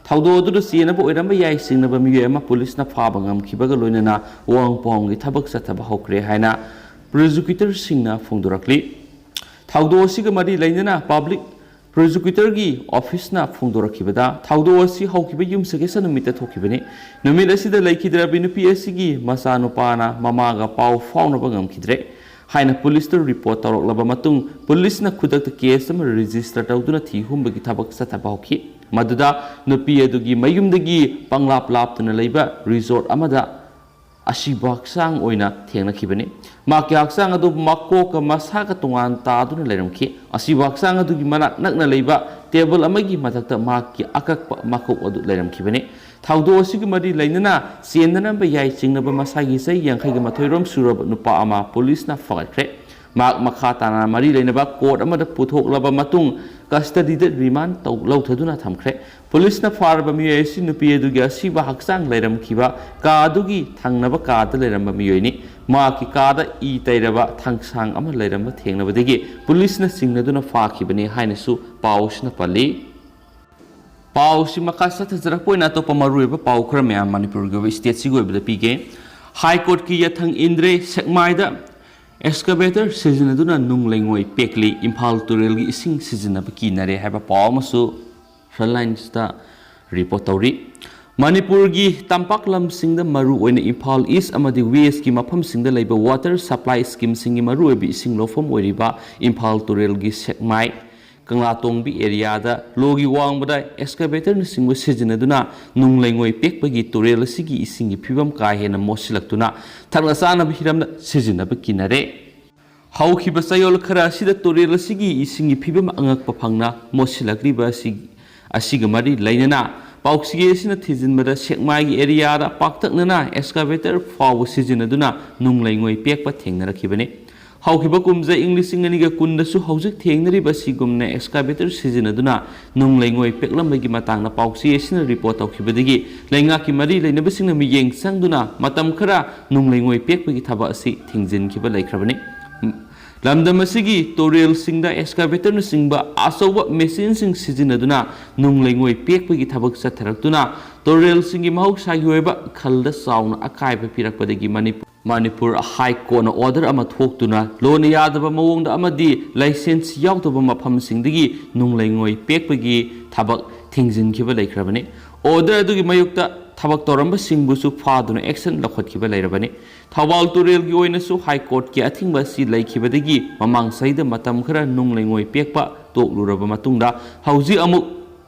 ꯊꯧꯗꯣꯛ ꯑꯗꯨꯗ ꯆꯦꯟꯅꯕ ꯑꯣꯏꯔꯝꯕ ꯌꯥꯏ, ꯆꯤꯡꯅꯕ ꯃꯤꯑꯣꯏ ꯑꯃ ꯄꯨꯂꯤꯁꯅ ꯐꯥꯕ ꯉꯝꯈꯤꯕꯒ ꯂꯣꯏꯅꯅ ꯋꯥꯍꯪ ꯄꯥꯎꯍꯪꯒꯤ ꯊꯕꯛ ꯆꯠꯊꯕ ꯍꯧꯈ꯭ꯔꯦ ꯍꯥꯏꯅ ꯄ꯭ꯔꯣꯁꯤꯀ꯭ꯌꯨꯇꯔꯁꯤꯡꯅ ꯐꯣꯡꯗꯣꯔꯛꯂꯤ꯫ ꯊꯧꯗꯣꯛ ꯑꯁꯤꯒ ꯃꯔꯤ ꯂꯩꯅꯅ ꯄꯕ꯭ꯂꯤꯛ ꯄ꯭ꯔꯣꯁꯤꯀ꯭ꯌꯨꯇꯔꯒꯤ ꯑꯣꯐꯤꯁꯅ ꯐꯣꯡꯗꯣꯔꯛꯈꯤꯕꯗ, ꯊꯧꯗꯣꯛ ꯑꯁꯤ ꯍꯧꯈꯤꯕ ꯌꯨꯝꯁꯀꯩꯁ ꯅꯨꯃꯤꯠꯇ ꯊꯣꯛꯈꯤꯕꯅꯤ꯫ ꯅꯨꯃꯤꯠ ꯑꯁꯤꯗ ꯂꯩꯈꯤꯗ꯭ꯔꯕꯤ ꯅꯨꯄꯤ ꯑꯁꯤꯒꯤ ꯃꯆꯥꯅꯨꯄꯥꯅ ꯃꯃꯥꯒ ꯄꯥꯎ ꯐꯥꯎꯅꯕ ꯉꯝꯈꯤꯗ꯭ꯔꯦ ꯍꯥꯏꯅ ꯄꯨꯂꯤꯁꯇ ꯔꯤꯄꯣꯔꯠ ꯇꯧꯔꯛꯂꯕ ꯃꯇꯨꯡ, ꯄꯨꯂꯤꯁꯅ ꯈꯨꯗꯛꯇ ꯀꯦꯁ ꯑꯃ ꯔꯦꯖꯤꯁꯇꯔ ꯇꯧꯗꯨꯅ ꯊꯤ ꯍꯨꯝꯕꯒꯤ ꯊꯕꯛ ꯆꯠꯊꯕ ꯍꯧꯈꯤ꯫ ꯃꯗꯨꯗ ꯅꯨꯄꯤ ꯑꯗꯨꯒꯤ ꯃꯌꯨꯝꯗꯒꯤ ꯄꯪꯂꯥꯞ ꯂꯥꯞꯇꯨꯅ ꯂꯩꯕ ꯔꯤꯖꯣꯔꯠ ꯑꯃꯗ ꯑꯁꯤꯕ ꯍꯛꯆꯥꯡ ꯑꯣꯏꯅ ꯊꯦꯡꯅꯈꯤꯕꯅꯤ꯫ ꯃꯍꯥꯛꯀꯤ ꯍꯛꯆꯥꯡ ꯑꯗꯨ ꯃꯀꯣꯛꯀ ꯃꯁꯥꯒ ꯇꯣꯉꯥꯟ ꯇꯥꯗꯨꯅ ꯂꯩꯔꯝꯈꯤ꯫ ꯑꯁꯤꯕ ꯍꯛꯆꯥꯡ ꯑꯗꯨꯒꯤ ꯃꯅꯥꯛ ꯅꯛꯅ ꯂꯩꯕ ꯇꯦꯕꯜ ꯑꯃꯒꯤ ꯃꯊꯛꯇ ꯃꯍꯥꯛꯀꯤ ꯑꯀꯛꯄ ꯃꯀꯣꯛ ꯑꯗꯨ ꯂꯩꯔꯝꯈꯤꯕꯅꯤ꯫ ꯊꯧꯗꯣꯛ ꯑꯁꯤꯒ ꯃꯔꯤ ꯂꯩꯅꯅ ꯆꯦꯟꯅꯔꯝꯕ ꯌꯥꯏ ꯆꯤꯡꯅꯕ ꯃꯁꯥꯒꯤ ꯆꯍꯤ ꯌꯥꯡꯈꯩꯒ ꯃꯥꯊꯣꯏ ꯔꯣꯝ ꯁꯨꯔꯕ ꯅꯨꯄꯥ ꯑꯃ ꯄꯨꯂꯤꯁꯅ ꯐꯒꯠꯈ꯭ꯔꯦ꯫ ꯃꯍꯥꯛ ꯃꯈꯥ ꯇꯥꯅ ꯃꯔꯤ ꯂꯩꯅꯕ ꯀꯣꯔꯠ ꯑꯃꯗ ꯄꯨꯊꯣꯛꯂꯕ ꯃꯇꯨꯡ ꯀꯁꯇꯗꯤꯗ ꯔꯤꯃꯥꯟ ꯇꯧ-, ꯂꯧꯊꯗꯨꯅ ꯊꯝꯈ꯭ꯔꯦ꯫ ꯄꯨꯂꯤꯁꯅ ꯐꯥꯔꯕ ꯃꯤꯑꯣꯏ ꯑꯁꯤ ꯅꯨꯄꯤ ꯑꯗꯨꯒꯤ ꯑꯁꯤꯕ ꯍꯛꯆꯥꯡ ꯂꯩꯔꯝꯈꯤꯕ ꯀꯥ ꯑꯗꯨꯒꯤ ꯊꯪꯅꯕ ꯀꯥꯗ ꯂꯩꯔꯝꯕ ꯃꯤꯑꯣꯏꯅꯤ꯫ ꯃꯍꯥꯛꯀꯤ ꯀꯥꯗ ꯏ ꯇꯩꯔꯕ ꯊꯥꯡꯁꯥꯡ ꯑꯃ ꯂꯩꯔꯝꯕ ꯊꯦꯡꯅꯕꯗꯒꯤ ꯄꯨꯂꯤꯁꯅ ꯆꯤꯡꯅꯗꯨꯅ ꯐꯥꯈꯤꯕꯅꯤ ꯍꯥꯏꯅꯁꯨ ꯄꯥꯎꯁꯤꯅ ꯄꯜꯂꯤ꯫ ꯄꯥꯎꯁꯤ ꯃꯈꯥ ꯆꯠꯊꯖꯔꯛꯄ ꯑꯣꯏꯅ ꯑꯇꯣꯞꯄ ꯃꯔꯨꯑꯣꯏꯕ ꯄꯥꯎ ꯈꯔ ꯃꯌꯥꯝ ꯃꯅꯤꯄꯨꯔꯒꯤ ꯑꯣꯏꯕ ꯁ꯭ꯇꯦꯠꯁꯤꯒꯤ ꯑꯣꯏꯕꯗ ꯄꯤꯒꯦ꯫ ꯍꯥꯏ ꯀꯣꯔꯠꯀꯤ ꯌꯥꯊꯪ ꯏꯟꯗ꯭ꯔꯦ, ꯁꯦꯛꯃꯥꯏꯗ ꯑꯦꯛꯁꯀꯥꯚꯦꯇꯔ ꯁꯤꯖꯤꯟꯅꯗꯨꯅ ꯅꯨꯡ ꯂꯩꯉꯣꯏ ꯄꯦꯛꯂꯤ, ꯏꯝꯐꯥꯜ ꯇꯨꯔꯦꯜꯒꯤ ꯏꯁꯤꯡ ꯁꯤꯖꯤꯟꯅꯕ ꯀꯤꯅꯔꯦ ꯍꯥꯏꯕ ꯄꯥꯎ ꯑꯃꯁꯨ ꯐ꯭ꯔꯟꯂꯥꯏꯟꯁꯇ ꯔꯤꯄꯣꯔꯠ ꯇꯧꯔꯤ꯫ ꯃꯅꯤꯄꯨꯔꯒꯤ ꯇꯝꯄꯥꯛ ꯂꯝꯁꯤꯡꯗ, ꯃꯔꯨꯑꯣꯏꯅ ꯏꯝꯐꯥꯜ ꯏꯁ ꯑꯃꯗꯤ ꯋꯦꯁꯀꯤ ꯃꯐꯝꯁꯤꯡꯗ ꯂꯩꯕ ꯋꯥꯇꯔ ꯁꯄ꯭ꯂꯥꯏ ꯁ꯭ꯀꯤꯝꯁꯤꯡꯒꯤ ꯃꯔꯨꯑꯣꯏꯕ ꯏꯁꯤꯡ ꯂꯧꯐꯝ ꯑꯣꯏꯔꯤꯕ ꯏꯝꯐꯥꯜ ꯇꯨꯔꯦꯜꯒꯤ ꯁꯦꯛꯃꯥꯏ, ꯀꯪꯂꯥꯇꯣꯡꯕꯤ ꯑꯦꯔꯤꯌꯥꯗ ꯂꯣꯒꯤ ꯋꯥꯡꯃꯗ ꯑꯦꯛꯁꯀꯥꯚꯦꯇꯔꯅꯆꯤꯡꯕ ꯁꯤꯖꯤꯟꯅꯗꯨꯅ ꯅꯨꯡ ꯂꯩꯉꯣꯏ ꯄꯦꯛꯄꯒꯤ ꯇꯨꯔꯦꯜ ꯑꯁꯤꯒꯤ ꯏꯁꯤꯡꯒꯤ ꯐꯤꯕꯝ ꯀꯥ ꯍꯦꯟꯅ ꯃꯣꯠꯁꯤꯜꯂꯛꯇꯨꯅ ꯊꯛꯅ ꯆꯥꯅꯕ ꯍꯤꯔꯝꯗ ꯁꯤꯖꯤꯟꯅꯕ ꯀꯤꯅꯔꯦ꯫ ꯍꯧꯈꯤꯕ ꯆꯌꯣꯜ ꯈꯔ ꯑꯁꯤꯗ ꯇꯨꯔꯦꯜ ꯑꯁꯤꯒꯤ ꯏꯁꯤꯡꯒꯤ ꯐꯤꯕꯝ ꯑꯉꯛꯄ ꯐꯪꯅ ꯃꯣꯠꯁꯤꯜꯂꯛꯂꯤꯕ ꯑꯁꯤ, ꯑꯁꯤꯒ ꯃꯔꯤ ꯂꯩꯅꯅ ꯄꯥꯎꯆꯦ ꯑꯁꯤꯅ ꯊꯤꯖꯤꯟꯕꯗ ꯁꯦꯛꯃꯥꯏꯒꯤ ꯑꯦꯔꯤꯌꯥꯗ ꯄꯥꯛꯇꯛꯅꯅ ꯑꯦꯛꯁꯀꯥꯚꯦꯇꯔ ꯐꯥꯎꯕ ꯁꯤꯖꯤꯟꯅꯗꯨꯅ ꯅꯨꯡ ꯂꯩꯉꯣꯏ ꯄꯦꯛꯄ ꯊꯦꯡꯅꯔꯛꯈꯤꯕꯅꯤ꯫ ꯍꯧꯈꯤꯕ ꯀꯨꯝꯖꯥ ꯏꯪ ꯂꯤꯁꯤꯡ ꯑꯅꯤꯒ ꯀꯨꯟꯗꯁꯨ ꯍꯧꯖꯤꯛ ꯊꯦꯡꯅꯔꯤꯕ ꯑꯁꯤꯒꯨꯝꯅ ꯑꯦꯛꯁꯀꯥꯚꯦꯇꯔ ꯁꯤꯖꯤꯟꯅꯗꯨꯅ ꯅꯨꯡ ꯂꯩꯉꯣꯏ ꯄꯦꯛꯂꯝꯕꯒꯤ ꯃꯇꯥꯡꯗ ꯄꯥꯎꯆꯦ ꯑꯁꯤꯅ ꯔꯤꯄꯣꯔꯠ ꯇꯧꯈꯤꯕꯗꯒꯤ ꯂꯩꯉꯥꯛꯀꯤ ꯃꯔꯤ ꯂꯩꯅꯕꯁꯤꯡꯅ ꯃꯤꯠꯌꯦꯡ ꯆꯪꯗꯨꯅ ꯃꯇꯝ ꯈꯔ ꯅꯨꯡ ꯂꯩꯉꯣꯏ ꯄꯦꯛꯄꯒꯤ ꯊꯕꯛ ꯑꯁꯤ ꯊꯤꯡꯖꯤꯟꯈꯤꯕ ꯂꯩꯈ꯭ꯔꯕꯅꯤ꯫ ꯂꯝꯗꯝ ꯑꯁꯤꯒꯤ ꯇꯨꯔꯦꯜꯁꯤꯡꯗ ꯑꯦꯛꯁꯀꯥꯚꯦꯇꯔꯅꯆꯤꯡꯕ ꯑꯆꯧꯕ ꯃꯦꯆꯤꯟꯁꯤꯡ ꯁꯤꯖꯤꯟꯅꯗꯨꯅ ꯅꯨꯡ ꯂꯩꯉꯣꯏ ꯄꯦꯛꯄꯒꯤ ꯊꯕꯛ ꯆꯠꯊꯔꯛꯇꯨꯅ ꯇꯨꯔꯦꯜꯁꯤꯡꯒꯤ ꯃꯍꯧꯁꯥꯒꯤ ꯑꯣꯏꯕ ꯈꯜꯗ ꯆꯥꯎꯅ ꯑꯀꯥꯏꯕ ꯄꯤꯔꯛꯄꯗꯒꯤ ꯃꯅꯤꯄꯨꯔ ꯃꯅꯤꯄꯨꯔ ꯍꯥꯏ ꯀꯣꯔꯠꯅ ꯑꯣꯔꯗꯔ ꯑꯃ ꯊꯣꯛꯇꯨꯅ ꯂꯣꯟꯅ ꯌꯥꯗꯕ ꯃꯑꯣꯡꯗ ꯑꯃꯗꯤ ꯂꯥꯏꯁꯦꯟꯁ ꯌꯥꯎꯗꯕ ꯃꯐꯝꯁꯤꯡꯗꯒꯤ ꯅꯨꯡ ꯂꯩꯉꯣꯏ ꯄꯦꯛꯄꯒꯤ ꯊꯕꯛ ꯊꯤꯡꯖꯤꯟꯈꯤꯕ ꯂꯩꯈ꯭ꯔꯕꯅꯤ꯫ ꯑꯣꯔꯗꯔ ꯑꯗꯨꯒꯤ ꯃꯥꯌꯣꯛꯇ ꯊꯕꯛ ꯇꯧꯔꯝꯕꯁꯤꯡꯕꯨꯁꯨ ꯐꯥꯗꯨꯅ ꯑꯦꯛꯁꯟ ꯂꯧꯈꯠꯈꯤꯕ ꯂꯩꯔꯕꯅꯤ꯫ ꯊꯧꯕꯥꯜ ꯇꯨꯔꯦꯜꯒꯤ ꯑꯣꯏꯅꯁꯨ ꯍꯥꯏ ꯀꯣꯔꯠꯀꯤ ꯑꯊꯤꯡꯕ ꯑꯁꯤ ꯂꯩꯈꯤꯕꯗꯒꯤ ꯃꯃꯥꯡ ꯆꯍꯤꯗ ꯃꯇꯝ ꯈꯔ ꯅꯨꯡ ꯂꯩꯉꯣꯏ ꯄꯦꯛꯄ ꯇꯣꯛꯂꯨꯔꯕ ꯃꯇꯨꯡꯗ ꯍꯧꯖꯤꯛ ꯑꯃꯨꯛ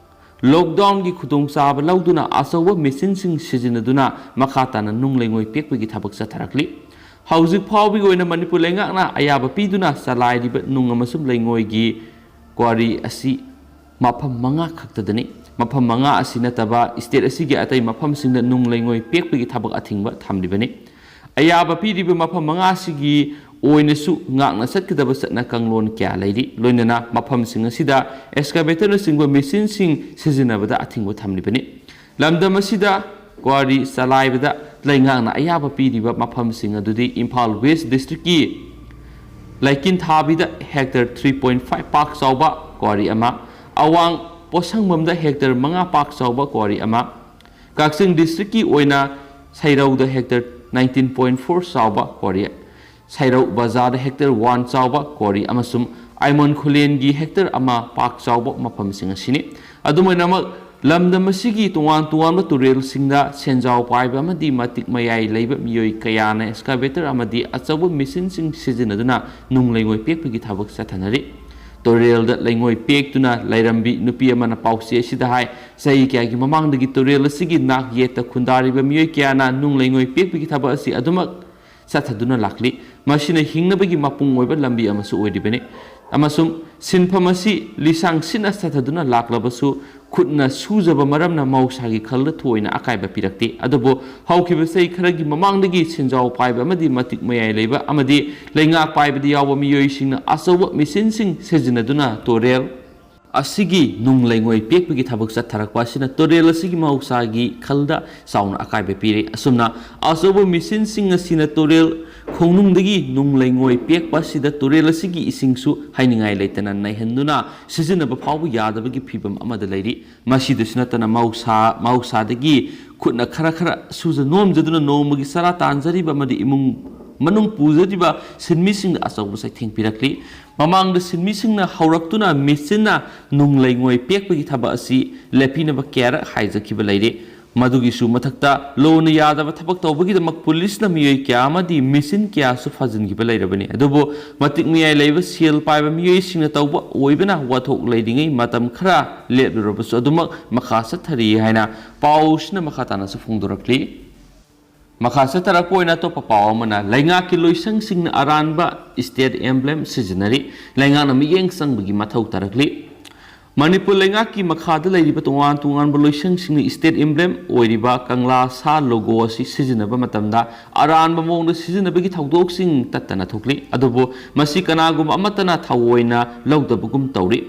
ꯂꯣꯛꯗꯥꯎꯟꯒꯤ ꯈꯨꯗꯣꯡꯆꯥꯕ ꯂꯧꯗꯨꯅ ꯑꯆꯧꯕ ꯃꯦꯆꯤꯟꯁꯤꯡ ꯁꯤꯖꯤꯟꯅꯗꯨꯅ ꯃꯈꯥ ꯇꯥꯅ ꯅꯨꯡ ꯂꯩꯉꯣꯏ ꯄꯦꯛꯄꯒꯤ ꯊꯕꯛ ꯆꯠꯊꯔꯛꯂꯤ꯫ ꯍꯧꯖꯤꯛ ꯐꯥꯎꯕꯒꯤ ꯑꯣꯏꯅ ꯃꯅꯤꯄꯨꯔ ꯂꯩꯉꯥꯛꯅ ꯑꯌꯥꯕ ꯄꯤꯗꯨꯅ ꯆꯂꯥꯏꯔꯤꯕ ꯅꯨꯡ ꯑꯃꯁꯨꯡ ꯂꯩꯉꯣꯏꯒꯤ ꯀ꯭ꯋꯥꯔꯤ ꯑꯁꯤ ꯃꯐꯝ ꯃꯉꯥ ꯈꯛꯇꯗꯅꯤ꯫ ꯃꯐꯝ ꯃꯉꯥ ꯑꯁꯤ ꯅꯠꯇꯕ ꯁ꯭ꯇꯦꯠ ꯑꯁꯤꯒꯤ ꯑꯇꯩ ꯃꯐꯝꯁꯤꯡꯗ ꯅꯨꯡ ꯂꯩꯉꯣꯏ ꯄꯦꯛꯄꯒꯤ ꯊꯕꯛ ꯑꯊꯤꯡꯕ ꯊꯝꯂꯤꯕꯅꯤ꯫ ꯑꯌꯥꯕ ꯄꯤꯔꯤꯕ ꯃꯐꯝ ꯃꯉꯥ ꯑꯁꯤꯒꯤ ꯑꯣꯏꯅꯁꯨ ꯉꯥꯛꯅ ꯆꯠꯀꯗꯕ ꯆꯠꯅ ꯀꯥꯡꯂꯣꯟ ꯀꯌꯥ ꯂꯩꯔꯤ꯫ ꯂꯣꯏꯅꯅ ꯃꯐꯝꯁꯤꯡ ꯑꯁꯤꯗ ꯑꯦꯛꯁꯀꯥꯚꯦꯇꯔꯅꯆꯤꯡꯕ ꯃꯦꯆꯤꯟꯁꯤꯡ ꯁꯤꯖꯤꯟꯅꯕꯗ ꯑꯊꯤꯡꯕ ꯊꯝꯂꯤꯕꯅꯤ꯫ ꯂꯝꯗꯝ ꯑꯁꯤꯗ ꯀ꯭ꯋꯥꯔꯤ ꯆꯂꯥꯏꯕꯗ ꯂꯩꯉꯥꯛꯅ ꯑꯌꯥꯕ ꯄꯤꯔꯤꯕ ꯃꯐꯝꯁꯤꯡ ꯑꯗꯨꯗꯤ ꯏꯝꯐꯥꯜ ꯋꯦꯁ ꯗꯤꯁꯇ꯭ꯔꯤꯛꯀꯤ ꯂꯩꯀꯤꯟꯊꯥꯕꯤꯗ ꯍꯦꯛꯇꯔ three point five ꯄꯥꯛ ꯆꯥꯎꯕ ꯀ꯭ꯋꯥꯔꯤ ꯑꯃ, ꯑꯋꯥꯡ ꯄꯣꯠꯁꯪꯕꯝꯗ ꯍꯦꯛꯇꯔ ꯃꯉꯥ ꯄꯥꯛ ꯆꯥꯎꯕ ꯀ꯭ꯋꯥꯔꯤ ꯑꯃ, ꯀꯛꯆꯤꯡ ꯗꯤꯁꯇ꯭ꯔꯤꯛꯀꯤ ꯑꯣꯏꯅ ꯁꯩꯔꯧꯗ ꯍꯦꯛꯇꯔ nineteen point four ꯆꯥꯎꯕ ꯀ꯭ꯋꯥꯔꯤ, ꯁꯩꯔꯧ ꯕꯖꯥꯔꯗ ꯍꯦꯛꯇꯔ ꯋꯥꯟ ꯆꯥꯎꯕ ꯀ꯭ꯋꯥꯔꯤ ꯑꯃꯁꯨꯡ ꯑꯥꯏꯃꯣꯟ ꯈꯨꯂꯦꯟꯒꯤ ꯍꯦꯛꯇꯔ ꯑꯃ ꯄꯥꯛ ꯆꯥꯎꯕ ꯃꯐꯝꯁꯤꯡ ꯑꯁꯤꯅꯤ꯫ ꯑꯗꯨꯝ ꯑꯣꯏꯅꯃꯛ, ꯂꯝꯗꯝ ꯑꯁꯤꯒꯤ ꯇꯣꯉꯥꯟ ꯇꯣꯉꯥꯟꯕ ꯇꯨꯔꯦꯜꯁꯤꯡꯗ ꯁꯦꯟꯖꯥꯎ ꯄꯥꯏꯕ ꯑꯃꯗꯤ ꯃꯇꯤꯛ ꯃꯌꯥꯏ ꯂꯩꯕ ꯃꯤꯑꯣꯏ ꯀꯌꯥꯅ ꯑꯦꯛꯁꯀꯥꯚꯦꯇꯔ ꯑꯃꯗꯤ ꯑꯆꯧꯕ ꯃꯦꯆꯤꯟꯁꯤꯡ ꯁꯤꯖꯤꯟꯅꯗꯨꯅ ꯅꯨꯡ ꯂꯩꯉꯣꯏ ꯄꯦꯛꯄꯒꯤ ꯊꯕꯛ ꯆꯠꯊꯅꯔꯤ꯫ ꯇꯨꯔꯦꯜꯗ ꯂꯩꯉꯣꯏ ꯄꯦꯛꯇꯨꯅ ꯂꯩꯔꯝꯕꯤ ꯅꯨꯄꯤ ꯑꯃꯅ ꯄꯥꯎꯆꯦ ꯑꯁꯤꯗ ꯍꯥꯏ, ꯆꯍꯤ ꯀꯌꯥꯒꯤ ꯃꯃꯥꯡꯗꯒꯤ ꯇꯨꯔꯦꯜ ꯑꯁꯤꯒꯤ ꯅꯥꯛ ꯌꯦꯠꯇ ꯈꯨꯟꯗꯥꯔꯤꯕ ꯃꯤꯑꯣꯏ ꯀꯌꯥꯅ ꯅꯨꯡ ꯂꯩꯉꯣꯏ ꯄꯦꯛꯄꯒꯤ ꯊꯕꯛ ꯑꯁꯤ ꯑꯗꯨꯃꯛ ꯆꯠꯊꯗꯨꯅ ꯂꯥꯛꯂꯤ꯫ ꯃꯁꯤꯅ ꯍꯤꯡꯅꯕꯒꯤ ꯃꯄꯨꯡ ꯑꯣꯏꯕ ꯂꯝꯕꯤ ꯑꯃꯁꯨ ꯑꯣꯏꯔꯤꯕꯅꯤ꯫ ꯑꯃꯁꯨꯡ ꯁꯤꯟꯐꯝ ꯑꯁꯤ ꯂꯤꯁꯥꯡ ꯁꯤꯠꯅ ꯆꯠꯊꯗꯨꯅ ꯂꯥꯛꯂꯕꯁꯨ, ꯈꯨꯠꯅ ꯁꯨꯖꯕ ꯃꯔꯝꯅ ꯃꯍꯧꯁꯥꯒꯤ ꯈꯜꯗ ꯊꯣꯏꯅ ꯑꯀꯥꯏꯕ ꯄꯤꯔꯛꯇꯦ꯫ ꯑꯗꯨꯕꯨ ꯍꯧꯈꯤꯕ ꯆꯍꯤ ꯈꯔꯒꯤ ꯃꯃꯥꯡꯗꯒꯤ ꯁꯦꯟꯖꯥꯎ ꯄꯥꯏꯕ ꯑꯃꯗꯤ ꯃꯇꯤꯛ ꯃꯌꯥꯏ ꯂꯩꯕ ꯑꯃꯗꯤ ꯂꯩꯉꯥꯛ ꯄꯥꯏꯕꯗ ꯌꯥꯎꯕ ꯃꯤꯑꯣꯏꯁꯤꯡꯅ ꯑꯆꯧꯕ ꯃꯦꯆꯤꯟꯁꯤꯡ ꯁꯤꯖꯤꯟꯅꯗꯨꯅ ꯇꯨꯔꯦꯜ ꯑꯁꯤꯒꯤ ꯅꯨꯡ ꯂꯩꯉꯣꯏ ꯄꯦꯛꯄꯒꯤ ꯊꯕꯛ ꯆꯠꯊꯔꯛꯄ ꯑꯁꯤꯅ ꯇꯨꯔꯦꯜ ꯑꯁꯤꯒꯤ ꯃꯍꯧꯁꯥꯒꯤ ꯈꯜꯗ ꯆꯥꯎꯅ ꯑꯀꯥꯏꯕ ꯄꯤꯔꯦ꯫ ꯑꯁꯨꯝꯅ ꯑꯆꯧꯕ ꯃꯦꯆꯤꯟꯁꯤꯡ ꯑꯁꯤꯅ ꯇꯨꯔꯦꯜ ꯈꯣꯡꯅꯨꯡꯗꯒꯤ ꯅꯨꯡ ꯂꯩꯉꯣꯏ ꯄꯦꯛꯄ ꯑꯁꯤꯗ ꯇꯨꯔꯦꯜ ꯑꯁꯤꯒꯤ ꯏꯁꯤꯡꯁꯨ ꯍꯥꯏꯅꯤꯡꯉꯥꯏ ꯂꯩꯇꯅ ꯅꯩꯍꯟꯗꯨꯅ ꯁꯤꯖꯤꯟꯅꯕ ꯐꯥꯎꯕ ꯌꯥꯗꯕꯒꯤ ꯐꯤꯕꯝ ꯑꯃꯗ ꯂꯩꯔꯤ꯫ ꯃꯁꯤꯗꯁꯨ ꯅꯠꯇꯅ ꯃꯍꯧꯁꯥ, ꯃꯍꯧꯁꯥꯗꯒꯤ ꯈꯨꯠꯅ ꯈꯔ ꯈꯔ ꯁꯨꯖ ꯅꯣꯝꯖꯗꯨꯅ ꯅꯣꯡꯃꯒꯤ ꯆꯔꯥ ꯇꯥꯟꯖꯔꯤꯕ ꯑꯃꯗꯤ ꯏꯃꯨꯡ ꯃꯅꯨꯡ ꯄꯨꯖꯔꯤꯕ ꯁꯤꯟꯃꯤꯁꯤꯡꯗ ꯑꯆꯧꯕ ꯆꯩꯊꯦꯡ ꯄꯤꯔꯛꯂꯤ꯫ ꯃꯃꯥꯡꯗ ꯁꯤꯟꯃꯤꯁꯤꯡꯅ ꯍꯧꯔꯛꯇꯨꯅ ꯃꯦꯆꯤꯟꯅ ꯅꯨꯡ ꯂꯩꯉꯣꯏ ꯄꯦꯛꯄꯒꯤ ꯊꯕꯛ ꯑꯁꯤ ꯂꯦꯞꯄꯤꯅꯕ ꯀꯌꯥꯔꯛ ꯍꯥꯏꯖꯈꯤꯕ ꯂꯩꯔꯤ꯫ ꯃꯗꯨꯒꯤꯁꯨ ꯃꯊꯛꯇ ꯂꯣꯅ ꯌꯥꯗꯕ ꯊꯕꯛ ꯇꯧꯕꯒꯤꯗꯃꯛ ꯄꯨꯂꯤꯁꯅ ꯃꯤꯑꯣꯏ ꯀꯌꯥ ꯑꯃꯗꯤ ꯃꯦꯆꯤꯟ ꯀꯌꯥꯁꯨ ꯐꯥꯖꯤꯟꯈꯤꯕ ꯂꯩꯔꯕꯅꯤ꯫ ꯑꯗꯨꯕꯨ ꯃꯇꯤꯛ ꯃꯌꯥꯏ ꯂꯩꯕ ꯁꯦꯜ ꯄꯥꯏꯕ ꯃꯤꯑꯣꯏꯁꯤꯡꯅ ꯇꯧꯕ ꯑꯣꯏꯕꯅ ꯋꯥꯊꯣꯛ ꯂꯩꯔꯤꯉꯩ ꯃꯇꯝ ꯈꯔ ꯂꯦꯞꯂꯨꯔꯕꯁꯨ ꯑꯗꯨꯃꯛ ꯃꯈꯥ ꯆꯠꯊꯔꯤ ꯍꯥꯏꯅ ꯄꯥꯎꯁꯤꯅ ꯃꯈꯥ ꯇꯥꯅꯁꯨ ꯐꯣꯡꯗꯣꯔꯛꯂꯤ꯫ ꯃꯈꯥ ꯆꯠꯊꯔꯛꯄ ꯑꯣꯏꯅ ꯑꯇꯣꯞꯄ ꯄꯥꯎ ꯑꯃꯅ ꯂꯩꯉꯥꯛꯀꯤ ꯂꯣꯏꯁꯪꯁꯤꯡꯅ ꯑꯔꯥꯟꯕ state emblem ꯁꯤꯖꯤꯟꯅꯔꯤ, ꯂꯩꯉꯥꯛꯅ ꯃꯤꯠꯌꯦꯡ ꯆꯪꯕꯒꯤ ꯃꯊꯧ ꯇꯥꯔꯛꯂꯤ꯫ ꯃꯅꯤꯄꯨꯔ ꯂꯩꯉꯥꯛꯀꯤ ꯃꯈꯥꯗ ꯂꯩꯔꯤꯕ ꯇꯣꯉꯥꯟ ꯇꯣꯉꯥꯟꯕ ꯂꯣꯏꯁꯪꯁꯤꯡꯅ state emblem ꯑꯣꯏꯔꯤꯕ ꯀꯪꯂꯥ ꯁꯥ logo ꯑꯁꯤ ꯁꯤꯖꯤꯟꯅꯕ ꯃꯇꯝꯗ ꯑꯔꯥꯟꯕ ꯃꯑꯣꯡꯗ ꯁꯤꯖꯤꯟꯅꯕꯒꯤ ꯊꯧꯗꯣꯛꯁꯤꯡ ꯇꯠꯇꯅ ꯊꯣꯛꯂꯤ꯫ ꯑꯗꯨꯕꯨ ꯃꯁꯤ ꯀꯅꯥꯒꯨꯝꯕ ꯑꯃꯠꯇꯅ ꯊꯑꯣꯏꯅ ꯂꯧꯗꯕꯒꯨꯝ ꯇꯧꯔꯤ꯫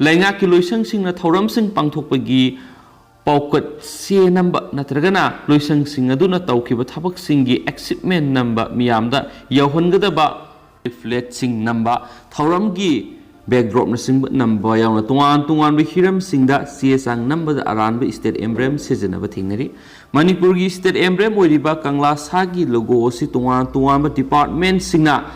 ꯂꯩꯉꯥꯛꯀꯤ ꯂꯣꯏꯁꯪꯁꯤꯡꯅ ꯊꯧꯔꯝꯁꯤꯡ ꯄꯥꯡꯊꯣꯛꯄꯒꯤ ꯄꯥꯎꯀꯠ ꯆꯦ ꯅꯝꯕ ꯅꯠꯇ꯭ꯔꯒꯅ ꯂꯣꯏꯁꯪꯁꯤꯡ ꯑꯗꯨꯅ ꯇꯧꯈꯤꯕ ꯊꯕꯛꯁꯤꯡꯒꯤ achievement ꯅꯝꯕ, ꯃꯤꯌꯥꯝꯗ ꯌꯧꯍꯟꯒꯗꯕ leafletꯁꯤꯡ ꯅꯝꯕ, ꯊꯧꯔꯝꯒꯤ backdropꯅꯆꯤꯡꯕ ꯅꯝꯕ ꯌꯥꯎꯅ ꯇꯣꯉꯥꯟ ꯇꯣꯉꯥꯟꯕ ꯍꯤꯔꯝꯁꯤꯡꯗ ꯆꯦ ꯆꯥꯡ ꯅꯝꯕꯗ ꯑꯔꯥꯟꯕ state emblem ꯁꯤꯖꯤꯟꯅꯕ ꯊꯦꯡꯅꯔꯤ꯫ ꯃꯅꯤꯄꯨꯔꯒꯤ state emblem ꯑꯣꯏꯔꯤꯕ ꯀꯪꯂꯥ ꯁꯥꯒꯤ logo ꯑꯁꯤ ꯇꯣꯉꯥꯟ ꯇꯣꯉꯥꯟꯕ departmentꯁꯤꯡꯅ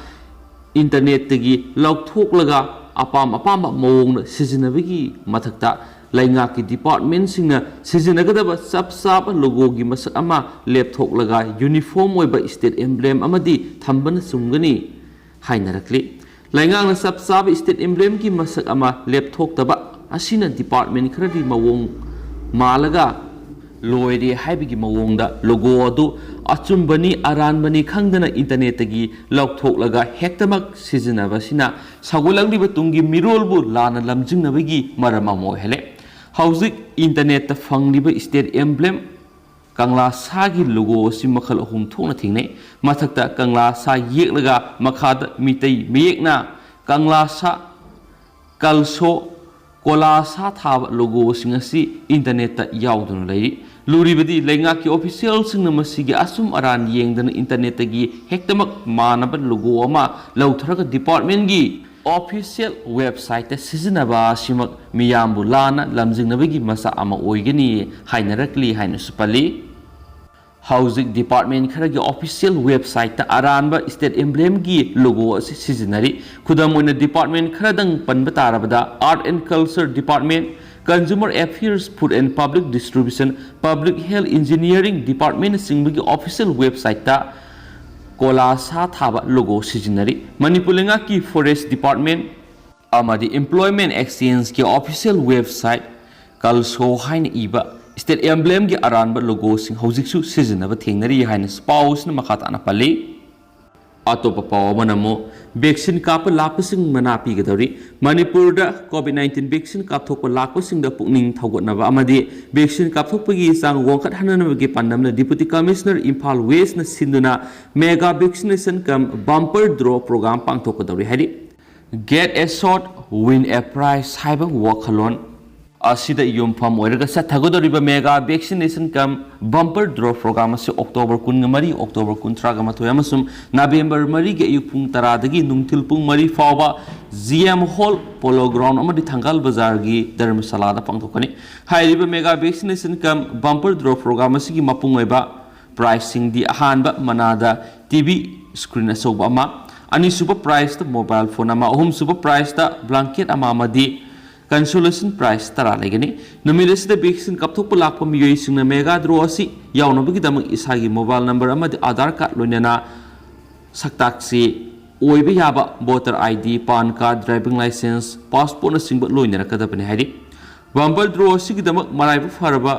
internetꯇꯒꯤ ꯂꯧꯊꯣꯛꯂꯒ ꯑꯄꯥꯝ ꯑꯄꯥꯝꯕ ꯃꯑꯣꯡꯗ ꯁꯤꯖꯤꯟꯅꯕꯒꯤ ꯃꯊꯛꯇ ꯂꯩꯉꯥꯛꯀꯤ departmentꯁꯤꯡꯅ ꯁꯤꯖꯤꯟꯅꯒꯗꯕ ꯆꯞ ꯆꯥꯕ logoꯒꯤ ꯃꯁꯛ ꯑꯃ ꯂꯦꯞꯊꯣꯛꯂꯒ uniform ꯑꯣꯏꯕ state emblem ꯑꯃꯗꯤ ꯊꯝꯕꯅ ꯆꯨꯝꯒꯅꯤ ꯍꯥꯏꯅꯔꯛꯂꯤ꯫ ꯂꯩꯉꯥꯛꯅ ꯆꯞ ꯆꯥꯕ state emblemꯒꯤ ꯃꯁꯛ ꯑꯃ ꯂꯦꯞꯊꯣꯛꯇꯕ ꯑꯁꯤꯅ department ꯈꯔꯗꯤ ꯃꯑꯣꯡ ꯃꯥꯜꯂꯒ ꯂꯣꯏꯔꯦ ꯍꯥꯏꯕꯒꯤ ꯃꯑꯣꯡꯗ logo ꯑꯗꯨ ꯑꯆꯨꯝꯕꯅꯤ ꯑꯔꯥꯟꯕꯅꯤ ꯈꯪꯗꯅ ꯏꯟꯇꯔꯅꯦꯠꯇꯒꯤ ꯂꯧꯊꯣꯛꯂꯒ ꯍꯦꯛꯇꯃꯛ ꯁꯤꯖꯤꯟꯅꯕꯁꯤꯅ ꯁꯧꯒꯠꯂꯛꯂꯤꯕ ꯇꯨꯡꯒꯤ ꯃꯤꯔꯣꯜꯕꯨ ꯂꯥꯟꯅ ꯂꯝꯖꯤꯡꯅꯕꯒꯤ ꯃꯔꯝ ꯑꯃ ꯑꯣꯏꯍꯜꯂꯦ꯫ ꯍꯧꯖꯤꯛ ꯏꯟꯇꯔꯅꯦꯠꯇ ꯐꯪꯂꯤꯕ ꯁ꯭ꯇꯦꯠ ꯑꯦꯝꯕ꯭ꯂꯦꯝ ꯀꯪꯂꯥ ꯁꯥꯒꯤ ꯂꯣꯒꯣ ꯑꯁꯤ ꯃꯈꯜ ꯑꯍꯨꯝ ꯊꯣꯛꯅ ꯊꯦꯡꯅꯩ꯫ ꯃꯊꯛꯇ ꯀꯪꯂꯥ ꯁꯥ ꯌꯦꯛꯂꯒ ꯃꯈꯥꯗ ꯃꯤꯇꯩ ꯃꯌꯦꯛꯅ ꯀꯪꯂꯥ ꯁꯥ, ꯀꯜꯁꯣ, ꯀꯣꯂꯥ ꯁꯥ ꯊꯥꯕ ꯂꯣꯒꯣꯁꯤꯡ ꯑꯁꯤ ꯏꯟꯇꯔꯅꯦꯠꯇ ꯌꯥꯎꯗꯨꯅ ꯂꯩꯔꯤ꯫ ꯂꯨꯔꯤꯕꯗꯤ ꯂꯩꯉꯥꯛꯀꯤ ꯑꯣꯐꯤꯁꯤꯌꯦꯜꯁꯤꯡꯅ ꯃꯁꯤꯒꯤ ꯑꯆꯨꯝ ꯑꯔꯥꯟ ꯌꯦꯡꯗꯅ ꯏꯟꯇꯔꯅꯦꯠꯇꯒꯤ ꯍꯦꯛꯇꯃꯛ ꯃꯥꯟꯅꯕ ꯂꯣꯒꯣ ꯑꯃ ꯂꯧꯊꯔꯒ ꯗꯤꯄꯥꯔꯠꯃꯦꯟꯒꯤ ꯑꯣꯐꯤꯁꯤꯌꯦꯜ ꯋꯦꯕꯁꯥꯏꯠꯇ ꯁꯤꯖꯤꯟꯅꯕ ꯑꯁꯤꯃꯛ ꯃꯤꯌꯥꯝꯕꯨ ꯂꯥꯟꯅ ꯂꯝꯖꯤꯡꯅꯕꯒꯤ ꯃꯆꯥꯛ ꯑꯃ ꯑꯣꯏꯒꯅꯤ ꯍꯥꯏꯅꯔꯛꯂꯤ ꯍꯥꯏꯅꯁꯨ ꯄꯜꯂꯤ꯫ ꯍꯧꯖꯤꯛ ꯗꯤꯄꯥꯔꯠꯃꯦꯟ ꯈꯔꯒꯤ ꯑꯣꯐꯤꯁꯤꯌꯦꯜ ꯋꯦꯕꯁꯥꯏꯠꯇ ꯑꯔꯥꯟꯕ ꯁ꯭ꯇꯦꯠ ꯑꯦꯝꯕ꯭ꯂꯦꯝꯒꯤ ꯂꯣꯒꯣ ꯑꯁꯤ ꯁꯤꯖꯤꯟꯅꯔꯤ꯫ ꯈꯨꯗꯝ ꯑꯣꯏꯅ ꯗꯤꯄꯥꯔꯠꯃꯦꯟ ꯈꯔꯗꯪ ꯄꯟꯕ ꯇꯥꯔꯕꯗ Art and Culture Department, Consumer Affairs, Food and Public Distribution, Public Health, Engineering ꯗꯤꯄꯥꯔꯠꯃꯦꯟꯅꯆꯤꯡꯕꯒꯤ ꯑꯣꯐꯤꯁꯤꯌꯦꯜ ꯋꯦꯕꯁꯥꯏꯠꯇ ꯀꯣꯂꯥ ꯁꯥ ꯊꯥꯕ ꯂꯣꯒꯣ ꯁꯤꯖꯤꯟꯅꯔꯤ꯫ ꯃꯅꯤꯄꯨꯔ ꯂꯩꯉꯥꯛꯀꯤ ꯐꯣꯔꯦꯁ ꯗꯤꯄꯥꯔꯠꯃꯦꯟ ꯑꯃꯗꯤ ꯏꯝꯄ꯭ꯂꯣꯏꯃꯦꯟ ꯑꯦꯛꯁꯆꯦꯟꯖꯀꯤ ꯑꯣꯐꯤꯁꯤꯌꯦꯜ ꯋꯦꯕꯁꯥꯏꯠ ꯀꯜꯁꯣ ꯍꯥꯏꯅ ꯏꯕ ꯁ꯭ꯇꯦꯠ ꯑꯦꯝꯕ꯭ꯂꯦꯝꯒꯤ ꯑꯔꯥꯟꯕ ꯂꯣꯒꯣꯁꯤꯡ ꯍꯧꯖꯤꯛꯁꯨ ꯁꯤꯖꯤꯟꯅꯕ ꯊꯦꯡꯅꯔꯤ ꯍꯥꯏꯅ ꯄꯥꯎ ꯑꯁꯤꯅ ꯃꯈꯥ ꯇꯥꯅ ꯄꯜꯂꯤ꯫ ꯑꯇꯣꯞꯄ ꯄꯥꯎ ꯑꯃꯅ ꯑꯃꯨꯛ ꯚꯦꯛꯁꯤꯟ ꯀꯥꯞꯄ ꯂꯥꯛꯄꯁꯤꯡ ꯃꯅꯥ ꯄꯤꯒꯗꯧꯔꯤ꯫ ꯃꯅꯤꯄꯨꯔꯗ ꯀꯣꯚꯤꯗ ꯅꯥꯏꯟꯇꯤꯟ ꯚꯦꯛꯁꯤꯟ ꯀꯥꯞꯊꯣꯛꯄ ꯂꯥꯛꯄꯁꯤꯡꯗ ꯄꯨꯛꯅꯤꯡ ꯊꯧꯒꯠꯅꯕ ꯑꯃꯗꯤ ꯚꯦꯛꯁꯤꯟ ꯀꯥꯞꯊꯣꯛꯄꯒꯤ ꯆꯥꯡ ꯋꯥꯡꯈꯠꯍꯟꯅꯕꯒꯤ ꯄꯥꯟꯗꯝꯅ ꯗꯤꯄꯨꯇꯤ ꯀꯃꯤꯁꯅꯔ ꯏꯝꯐꯥꯜ ꯋꯦꯁꯅ ꯁꯤꯟꯗꯨꯅ mega vaccination camp bumper draw programme ꯄꯥꯡꯊꯣꯛꯀꯗꯧꯔꯤ ꯍꯥꯏꯔꯤ꯫ Get a shot, win a prize ꯍꯥꯏꯕ ꯋꯥꯈꯜꯂꯣꯟ ꯑꯁꯤꯗ ꯌꯨꯝꯐꯝ ꯑꯣꯏꯔꯒ ꯆꯠꯊꯒꯗꯧꯔꯤꯕ mega vaccination camp bumper draw programme ꯑꯁꯤ ꯑꯣꯛꯇꯣꯕꯔ ꯀꯨꯟꯃꯔꯤ, ꯑꯣꯛꯇꯣꯕꯔ ꯀꯨꯟꯊ꯭ꯔꯥꯒ ꯃꯥꯊꯣꯏ ꯑꯃꯁꯨꯡ ꯅꯕꯦꯝꯕꯔ ꯃꯔꯤꯒꯤ ꯑꯌꯨꯛ ꯄꯨꯡ ꯇꯔꯥꯗꯒꯤ ꯅꯨꯡꯊꯤꯜ ꯄꯨꯡ ꯃꯔꯤ ꯐꯥꯎꯕ G M hall, polo ground ꯑꯃꯗꯤ ꯊꯪꯒꯥꯜ ꯕꯖꯥꯔꯒꯤ ꯙꯔꯃꯁꯥꯂꯥꯗ ꯄꯥꯡꯊꯣꯛꯀꯅꯤ꯫ ꯍꯥꯏꯔꯤꯕ mega vaccination camp bumper draw programme ꯑꯁꯤꯒꯤ ꯃꯄꯨꯡ ꯑꯣꯏꯕ ꯄ꯭ꯔꯥꯏꯖꯁꯤꯡꯗꯤ ꯑꯍꯥꯟꯕ ꯃꯅꯥꯗ ꯇꯤ ꯚꯤ ꯁ꯭ꯀ꯭ꯔꯤꯟ ꯑꯆꯧꯕ ꯑꯃ, ꯑꯅꯤꯁꯨꯕ ꯄ꯭ꯔꯥꯏꯖꯇ ꯃꯣꯕꯥꯏꯜ ꯐꯣꯟ ꯑꯃ, ꯑꯍꯨꯝꯁꯨꯕ ꯄ꯭ꯔꯥꯏꯖꯇ ꯕ꯭ꯂꯥꯡꯀꯦꯠ ꯑꯃ ꯑꯃꯗꯤ ꯀꯟꯁꯣꯂꯦꯁꯟ ꯄ꯭ꯔꯥꯏꯖ ꯇꯔꯥ ꯂꯩꯒꯅꯤ꯫ ꯅꯨꯃꯤꯠ ꯑꯁꯤꯗ ꯚꯦꯛꯁꯤꯟ ꯀꯥꯞꯊꯣꯛꯄ ꯂꯥꯛꯄ ꯃꯤꯑꯣꯏꯁꯤꯡꯅ ꯃꯦꯒꯥ ꯗ꯭ꯔꯣ ꯑꯁꯤ ꯌꯥꯎꯅꯕꯒꯤꯗꯃꯛ ꯏꯁꯥꯒꯤ ꯃꯣꯕꯥꯏꯜ ꯅꯝꯕꯔ ꯑꯃꯗꯤ ꯑꯥꯙꯥꯔ ꯀꯥꯔꯗ ꯂꯣꯏꯅꯅ ꯁꯛꯇꯥꯛꯁꯤ ꯑꯣꯏꯕ ꯌꯥꯕ voter I D, PAN card, driving licence, ꯄꯥꯁꯄꯣꯔꯠꯅꯆꯤꯡꯕ ꯂꯣꯏꯅꯔꯛꯀꯗꯕꯅꯤ ꯍꯥꯏꯔꯤ꯫ ꯕꯝꯄꯔ ꯗ꯭ꯔꯣ ꯑꯁꯤꯒꯤꯗꯃꯛ ꯃꯔꯥꯏꯕꯛ ꯐꯔꯕ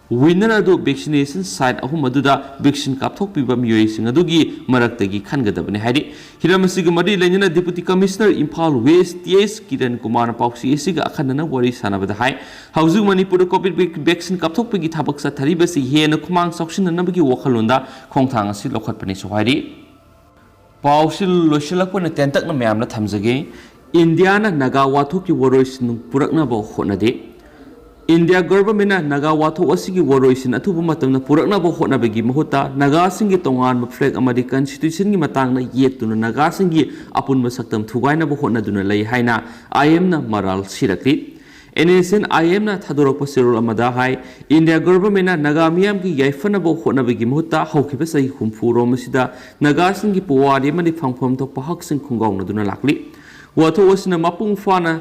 Winner ꯑꯗꯨ vaccination site ꯑꯍꯨꯝ ꯑꯗꯨꯗ vaccine ꯀꯥꯞꯊꯣꯛꯄꯤꯕ ꯃꯤꯑꯣꯏꯁꯤꯡ ꯑꯗꯨꯒꯤ ꯃꯔꯛꯇꯒꯤ ꯈꯟꯒꯗꯕꯅꯤ ꯍꯥꯏꯔꯤ꯫ ꯍꯤꯔꯝ ꯑꯁꯤꯒ ꯃꯔꯤ ꯂꯩꯅꯅ Deputy Commissioner Imphal West T S Kiran ꯀꯨꯃꯥꯔꯅ ꯄꯥꯎꯆꯦ ꯑꯁꯤꯒ ꯑꯈꯟꯅꯅ ꯋꯥꯔꯤ ꯁꯥꯟꯅꯕꯗ ꯍꯥꯏ, ꯍꯧꯖꯤꯛ ꯃꯅꯤꯄꯨꯔꯗ COVID vaccine ꯀꯥꯞꯊꯣꯛꯄꯒꯤ ꯊꯕꯛ ꯆꯠꯊꯔꯤꯕꯁꯤ ꯍꯦꯟꯅ ꯈꯨꯃꯥꯡ ꯆꯥꯎꯁꯤꯟꯅꯅꯕꯒꯤ ꯋꯥꯈꯜꯂꯣꯟꯗ ꯈꯣꯡꯊꯥꯡ ꯑꯁꯤ ꯂꯧꯈꯠꯄꯅꯤꯁꯨ ꯍꯥꯏꯔꯤ꯫ ꯄꯥꯎꯁꯤ ꯂꯣꯏꯁꯤꯜꯂꯛꯄ ꯑꯣꯏꯅ ꯇꯦꯟꯇꯛꯅ ꯃꯌꯥꯝꯗ ꯊꯝꯖꯒꯦ꯫ ꯏꯟꯗꯤꯌꯥꯅ ꯅꯥꯒꯥ ꯋꯥꯊꯣꯛꯀꯤ ꯋꯥꯔꯣꯏꯁꯤꯟ ꯄꯨꯔꯛꯅꯕ ꯍꯣꯠꯅꯗꯦ꯫ ꯏꯟꯗꯤꯌꯥ ꯒꯚꯔꯟꯃꯦꯟꯠꯅ ꯅꯥꯒꯥ ꯋꯥꯊꯣꯛ ꯑꯁꯤꯒꯤ ꯋꯥꯔꯣꯏꯁꯤꯟ ꯑꯊꯨꯕ ꯃꯇꯝꯗ ꯄꯨꯔꯛꯅꯕ ꯍꯣꯠꯅꯕꯒꯤ ꯃꯍꯨꯠꯇ ꯅꯥꯒꯥꯁꯤꯡꯒꯤ ꯇꯣꯉꯥꯟꯕ ꯐ꯭ꯂꯦꯒ ꯑꯃꯗꯤ ꯀꯟꯁꯇꯤꯇ꯭ꯌꯨꯁꯟꯒꯤ ꯃꯇꯥꯡꯗ ꯌꯦꯠꯇꯨꯅ ꯅꯥꯒꯥꯁꯤꯡꯒꯤ ꯑꯄꯨꯟꯕ ꯁꯛꯇꯝ ꯊꯨꯒꯥꯏꯅꯕ ꯍꯣꯠꯅꯗꯨꯅ ꯂꯩ ꯍꯥꯏꯅ ꯑꯥꯏ ꯑꯦꯝꯅ ꯃꯔꯥꯜ ꯁꯤꯔꯛꯂꯤ꯫ ꯑꯦꯟ ꯑꯦꯁ ꯑꯦꯟ ꯑꯥꯏ ꯑꯦꯝꯅ ꯊꯥꯗꯣꯔꯛꯄ ꯆꯦꯔꯣꯜ ꯑꯃꯗ ꯍꯥꯏ, ꯏꯟꯗꯤꯌꯥ ꯒꯚꯔꯟꯃꯦꯟꯠꯅ ꯅꯥꯒꯥ ꯃꯤꯌꯥꯝꯒꯤ ꯌꯥꯏꯐꯅꯕ ꯍꯣꯠꯅꯕꯒꯤ ꯃꯍꯨꯠꯇ ꯍꯧꯈꯤꯕ ꯆꯍꯤ ꯍꯨꯝꯐꯨ ꯔꯣꯝ ꯑꯁꯤꯗ ꯅꯥꯒꯥꯁꯤꯡꯒꯤ ꯄꯨꯋꯥꯔꯤ ꯑꯃꯗꯤ ꯐꯪꯐꯝ ꯊꯣꯛꯄ ꯍꯛꯁꯤꯡ ꯈꯨꯡꯒꯥꯎꯅꯗꯨꯅ ꯂꯥꯛꯂꯤ꯫ ꯋꯥꯊꯣꯛ ꯑꯁꯤꯅ ꯃꯄꯨꯡ ꯐꯥꯅ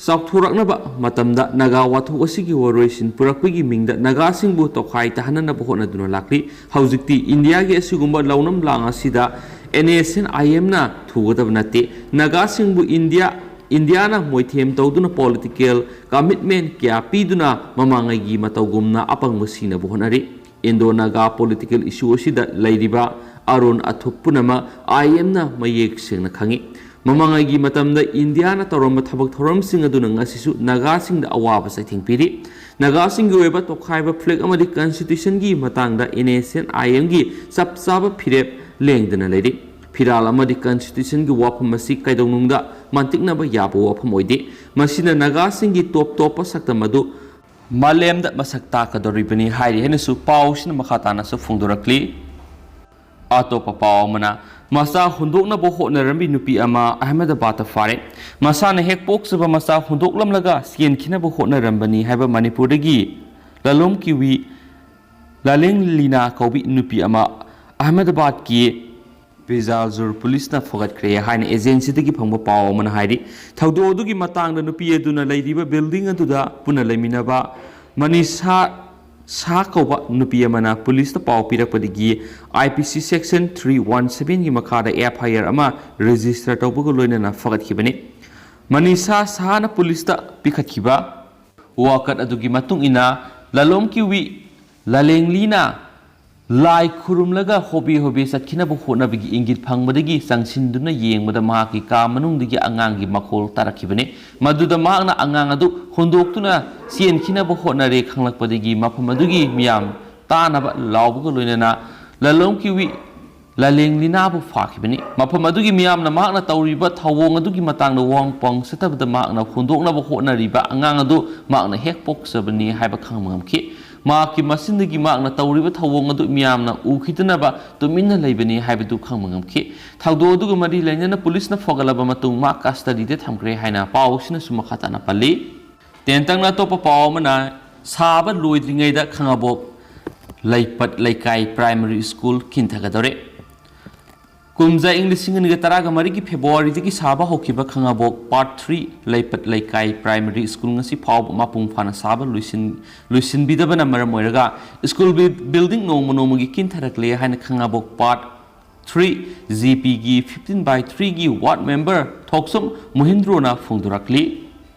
ꯆꯥꯎꯊꯣꯔꯛꯅꯕ ꯃꯇꯝꯗ ꯅꯥꯒꯥ ꯋꯥꯊꯣꯛ ꯑꯁꯤꯒꯤ ꯋꯥꯔꯣꯏꯁꯤꯟ ꯄꯨꯔꯛꯄꯒꯤ ꯃꯤꯡꯗ ꯅꯥꯒꯥꯁꯤꯡꯕꯨ ꯇꯣꯈꯥꯏ ꯇꯥꯍꯟꯅꯅꯕ ꯍꯣꯠꯅꯗꯨꯅ ꯂꯥꯛꯂꯤ꯫ ꯍꯧꯖꯤꯛꯇꯤ ꯏꯟꯗꯤꯌꯥꯒꯤ ꯑꯁꯤꯒꯨꯝꯕ ꯂꯧꯅꯝ ꯂꯥꯡ ꯑꯁꯤꯗ ꯑꯦꯟ ꯑꯦꯁ ꯑꯦꯟ ꯑꯥꯏ ꯑꯦꯝꯅ ꯊꯨꯒꯗꯕ ꯅꯠꯇꯦ꯫ ꯅꯥꯒꯥꯁꯤꯡꯕꯨ ꯏꯟꯗꯤꯌꯥ, ꯏꯟꯗꯤꯌꯥꯅ ꯃꯣꯏꯊꯦꯝ ꯇꯧꯗꯨꯅ ꯄꯣꯂꯤꯇꯤꯀꯦꯜ ꯀꯃꯤꯠꯃꯦꯟ ꯀꯌꯥ ꯄꯤꯗꯨꯅ ꯃꯃꯥꯡꯉꯩꯒꯤ ꯃꯇꯧꯒꯨꯝꯅ ꯑꯄꯪꯕ ꯁꯤꯅꯕ ꯍꯣꯠꯅꯔꯤ꯫ ꯏꯟꯗꯣ ꯅꯥꯒꯥ ꯄꯣꯂꯤꯇꯤꯀꯦꯜ ꯏꯁꯨ ꯑꯁꯤꯗ ꯂꯩꯔꯤꯕ ꯑꯔꯣꯟ ꯑꯊꯨꯞ ꯄꯨꯝꯅꯃꯛ ꯑꯥꯏ ꯑꯦꯝꯅ ꯃꯌꯦꯛ ꯁꯦꯡꯅ ꯈꯪꯏ꯫ ꯃꯃꯥꯡꯉꯩꯒꯤ ꯃꯇꯝꯗ ꯏꯟꯗꯤꯌꯥꯅ ꯇꯧꯔꯝꯕ ꯊꯕꯛ ꯊꯧꯔꯝꯁꯤꯡ ꯑꯗꯨꯅ ꯉꯁꯤꯁꯨ ꯅꯥꯒꯥꯁꯤꯡꯗ ꯑꯋꯥꯕ ꯆꯩꯊꯦꯡ ꯄꯤꯔꯤ꯫ ꯅꯥꯒꯥꯁꯤꯡꯒꯤ ꯑꯣꯏꯕ ꯇꯣꯈꯥꯏꯕ ꯐ꯭ꯂꯦꯒ ꯑꯃꯗꯤ ꯀꯟꯁꯇꯤꯇ꯭ꯌꯨꯁꯟꯒꯤ ꯃꯇꯥꯡꯗ ꯑꯦꯟ ꯑꯦꯁ ꯑꯦꯟ ꯑꯥꯏ ꯑꯦꯝꯒꯤ ꯆꯞ ꯆꯥꯕ ꯐꯤꯔꯦꯞ ꯂꯦꯡꯗꯅ ꯂꯩꯔꯤ꯫ ꯐꯤꯔꯥꯜ ꯑꯃꯗꯤ ꯀꯟꯁꯇꯤꯇ꯭ꯌꯨꯁꯟꯒꯤ ꯋꯥꯐꯝ ꯑꯁꯤ ꯀꯩꯗꯧꯅꯨꯡꯗ ꯃꯟꯇꯤꯛꯅꯕ ꯌꯥꯕ ꯋꯥꯐꯝ ꯑꯣꯏꯗꯦ꯫ ꯃꯁꯤꯅ ꯅꯥꯒꯥꯁꯤꯡꯒꯤ ꯇꯣꯞ ꯇꯣꯞꯄ ꯁꯛꯇꯝ ꯑꯗꯨ ꯃꯥꯂꯦꯝꯗ ꯃꯁꯛ ꯇꯥꯛꯀꯗꯧꯔꯤꯕꯅꯤ ꯍꯥꯏꯔꯤ ꯍꯥꯏꯅꯁꯨ ꯄꯥꯎꯁꯤꯅ ꯃꯈꯥ ꯇꯥꯅꯁꯨ ꯐꯣꯡꯗꯣꯔꯛꯂꯤ꯫ ꯑꯇꯣꯞꯄ ꯄꯥꯎ ꯑꯃꯅ, ꯃꯆꯥ ꯍꯨꯟꯗꯣꯛꯅꯕ ꯍꯣꯠꯅꯔꯝꯕꯤ ꯅꯨꯄꯤ ꯑꯃ ꯑꯍꯃꯦꯗꯕꯥꯗꯇ ꯐꯥꯔꯦ꯫ ꯃꯁꯥꯅ ꯍꯦꯛ ꯄꯣꯛꯆꯕ ꯃꯆꯥ ꯍꯨꯟꯗꯣꯛꯂꯝꯂꯒ ꯆꯦꯟꯈꯤꯅꯕ ꯍꯣꯠꯅꯔꯝꯕꯅꯤ ꯍꯥꯏꯕ ꯃꯅꯤꯄꯨꯔꯗꯒꯤ ꯂꯥꯂꯣꯡ ꯀꯤꯋꯤ, ꯂꯥꯂꯦꯡ ꯂꯤꯅꯥ ꯀꯧꯕꯤ ꯅꯨꯄꯤ ꯑꯃ ꯑꯍꯃꯦꯗꯕꯥꯗꯀꯤ ꯕꯤꯖꯥꯜꯖꯨꯔ ꯄꯨꯂꯤꯁꯅ ꯐꯒꯠꯈ꯭ꯔꯦ ꯍꯥꯏꯅ ꯑꯦꯖꯦꯟꯁꯤꯗꯒꯤ ꯐꯪꯕ ꯄꯥꯎ ꯑꯃꯅ ꯍꯥꯏꯔꯤ꯫ ꯊꯧꯗꯣꯛ ꯑꯗꯨꯒꯤ ꯃꯇꯥꯡꯗ ꯅꯨꯄꯤ ꯑꯗꯨꯅ ꯂꯩꯔꯤꯕ ꯕꯤꯜꯗꯤꯡ ꯑꯗꯨꯗ ꯄꯨꯟꯅ ꯂꯩꯃꯤꯟꯅꯕ ꯃꯅꯤꯁꯥ ꯁꯥ ꯀꯧꯕ ꯅꯨꯄꯤ ꯑꯃꯅ ꯄꯨꯂꯤꯁꯇ ꯄꯥꯎ ꯄꯤꯔꯛꯄꯗꯒꯤ I P C section three one seven ꯒꯤ ꯃꯈꯥꯗ F I R ꯑꯃ ꯔꯦꯖꯤꯁꯇꯔ ꯇꯧꯕꯒ ꯂꯣꯏꯅꯅ ꯐꯒꯠꯈꯤꯕꯅꯤ꯫ ꯃꯅꯤꯁꯥ ꯁꯥꯍꯅ ꯄꯨꯂꯤꯁꯇ ꯄꯤꯈꯠꯈꯤꯕ ꯋꯥꯀꯠ ꯑꯗꯨꯒꯤ ꯃꯇꯨꯡ ꯏꯟꯅ ꯂꯂꯣꯝ ꯀꯤꯋꯤ ꯂꯥꯂꯦꯡꯂꯤꯅ ꯂꯥꯏ ꯈꯨꯔꯨꯝꯂꯒ ꯍꯣꯕꯦ ꯍꯣꯕꯦ ꯆꯠꯈꯤꯅꯕ ꯍꯣꯠꯅꯕꯒꯤ ꯏꯪꯒꯤꯠ ꯐꯪꯕꯗꯒꯤ ꯆꯪꯁꯤꯟꯗꯨꯅ ꯌꯦꯡꯕꯗ ꯃꯍꯥꯛꯀꯤ ꯀꯥ ꯃꯅꯨꯡꯗꯒꯤ ꯑꯉꯥꯡꯒꯤ ꯃꯈꯣꯜ ꯇꯥꯔꯛꯈꯤꯕꯅꯤ꯫ ꯃꯗꯨꯗ ꯃꯍꯥꯛꯅ ꯑꯉꯥꯡ ꯑꯗꯨ ꯍꯨꯟꯗꯣꯛꯇꯨꯅ ꯆꯦꯟꯈꯤꯅꯕ ꯍꯣꯠꯅꯔꯦ꯫ ꯈꯪꯂꯛꯄꯗꯒꯤ ꯃꯐꯝ ꯑꯗꯨꯒꯤ ꯃꯤꯌꯥꯝ ꯇꯥꯅꯕ ꯂꯥꯎꯕꯒ ꯂꯣꯏꯅꯅ ꯂꯂꯣꯝ ꯀꯤꯋꯤ ꯂꯥꯂꯦꯡꯂꯤꯅꯥꯕꯨ ꯐꯥꯈꯤꯕꯅꯤ꯫ ꯃꯐꯝ ꯑꯗꯨꯒꯤ ꯃꯤꯌꯥꯝꯅ ꯃꯍꯥꯛꯅ ꯇꯧꯔꯤꯕ ꯊꯧꯑꯣꯡ ꯑꯗꯨꯒꯤ ꯃꯇꯥꯡꯗ ꯋꯥꯍꯪ ꯄꯥꯎ ꯆꯠꯇꯕꯗ ꯃꯍꯥꯛꯅ ꯍꯨꯟꯗꯣꯛꯅꯕ ꯍꯣꯠꯅꯔꯤꯕ ꯑꯉꯥꯡ ꯑꯗꯨ ꯃꯍꯥꯛꯅ ꯍꯦꯛ ꯄꯣꯛꯆꯕꯅꯤ ꯍꯥꯏꯕ ꯈꯪꯕ ꯉꯝꯈꯤ꯫ ꯃꯍꯥꯛꯀꯤ ꯃꯆꯤꯟꯗꯒꯤ ꯃꯍꯥꯛꯅ ꯇꯧꯔꯤꯕ ꯊꯧꯑꯣꯡ ꯑꯗꯨ ꯃꯤꯌꯥꯝꯅ ꯎꯈꯤꯗꯅꯕ ꯇꯨꯃꯤꯟꯅ ꯂꯩꯕꯅꯤ ꯍꯥꯏꯕꯗꯨ ꯈꯪꯕ ꯉꯝꯈꯤ꯫ ꯊꯧꯗꯣꯛ ꯑꯗꯨꯒ ꯃꯔꯤ ꯂꯩꯅꯅ ꯄꯨꯂꯤꯁꯅ ꯐꯒꯠꯂꯕ ꯃꯇꯨꯡ ꯃꯍꯥꯛ ꯀꯁꯇꯗꯤꯗ ꯊꯝꯈ꯭ꯔꯦ ꯍꯥꯏꯅ ꯄꯥꯎ ꯑꯁꯤꯅꯁꯨ ꯃꯈꯥ ꯇꯥꯅ ꯄꯜꯂꯤ꯫ ꯇꯦꯟꯇꯛꯅ ꯑꯇꯣꯞꯄ ꯄꯥꯎ ꯑꯃꯅ, ꯁꯥꯕ ꯂꯣꯏꯗ꯭ꯔꯤꯉꯩꯗ ꯈꯥꯉꯕꯣꯛ ꯂꯩꯄꯠ ꯂꯩꯀꯥꯏ ꯄ꯭ꯔꯥꯏꯃꯔꯤ ꯁ꯭ꯀꯨꯜ ꯀꯤꯟꯊꯒꯗꯧꯔꯦ꯫ ꯀꯨꯝꯖꯥ ꯏꯪ ꯂꯤꯁꯤꯡ ꯑꯅꯤꯒ ꯇꯔꯥꯒ ꯃꯔꯤꯒꯤ ꯐꯦꯕ꯭ꯔꯨꯋꯥꯔꯤꯗꯒꯤ ꯁꯥꯕ ꯍꯧꯈꯤꯕ ꯈꯥꯉꯕꯣꯛ ꯄꯥꯔꯠ ꯊ꯭ꯔꯤ ꯂꯩꯄꯠ ꯂꯩꯀꯥꯏ ꯄ꯭ꯔꯥꯏꯃꯔꯤ ꯁ꯭ꯀꯨꯜ ꯉꯁꯤ ꯐꯥꯎꯕ ꯃꯄꯨꯡ ꯐꯥꯅ ꯁꯥꯕ ꯂꯣꯏꯁꯤꯟ-, ꯂꯣꯏꯁꯤꯟꯕꯤꯗꯕꯅ ꯃꯔꯝ ꯑꯣꯏꯔꯒ ꯁ꯭ꯀꯨꯜ ꯕꯤꯜ-, ꯕꯤꯜꯗꯤꯡ ꯅꯣꯡꯃ ꯅꯣꯡꯃꯒꯤ ꯀꯤꯟꯊꯔꯛꯂꯦ ꯍꯥꯏꯅ ꯈꯥꯉꯕꯣꯛ ꯄꯥꯔꯠ ꯊ꯭ꯔꯤ ꯖꯤ ꯄꯤꯒꯤ ꯐꯤꯐꯇꯤꯟ ꯕꯥꯏ ꯊ꯭ꯔꯤꯒꯤ ꯋꯥꯔꯗ ꯃꯦꯝꯕꯔ ꯊꯣꯛꯆꯣꯝ ꯃꯣꯍꯤꯟꯗ꯭ꯔꯣꯅ ꯐꯣꯡꯗꯣꯔꯛꯂꯤ꯫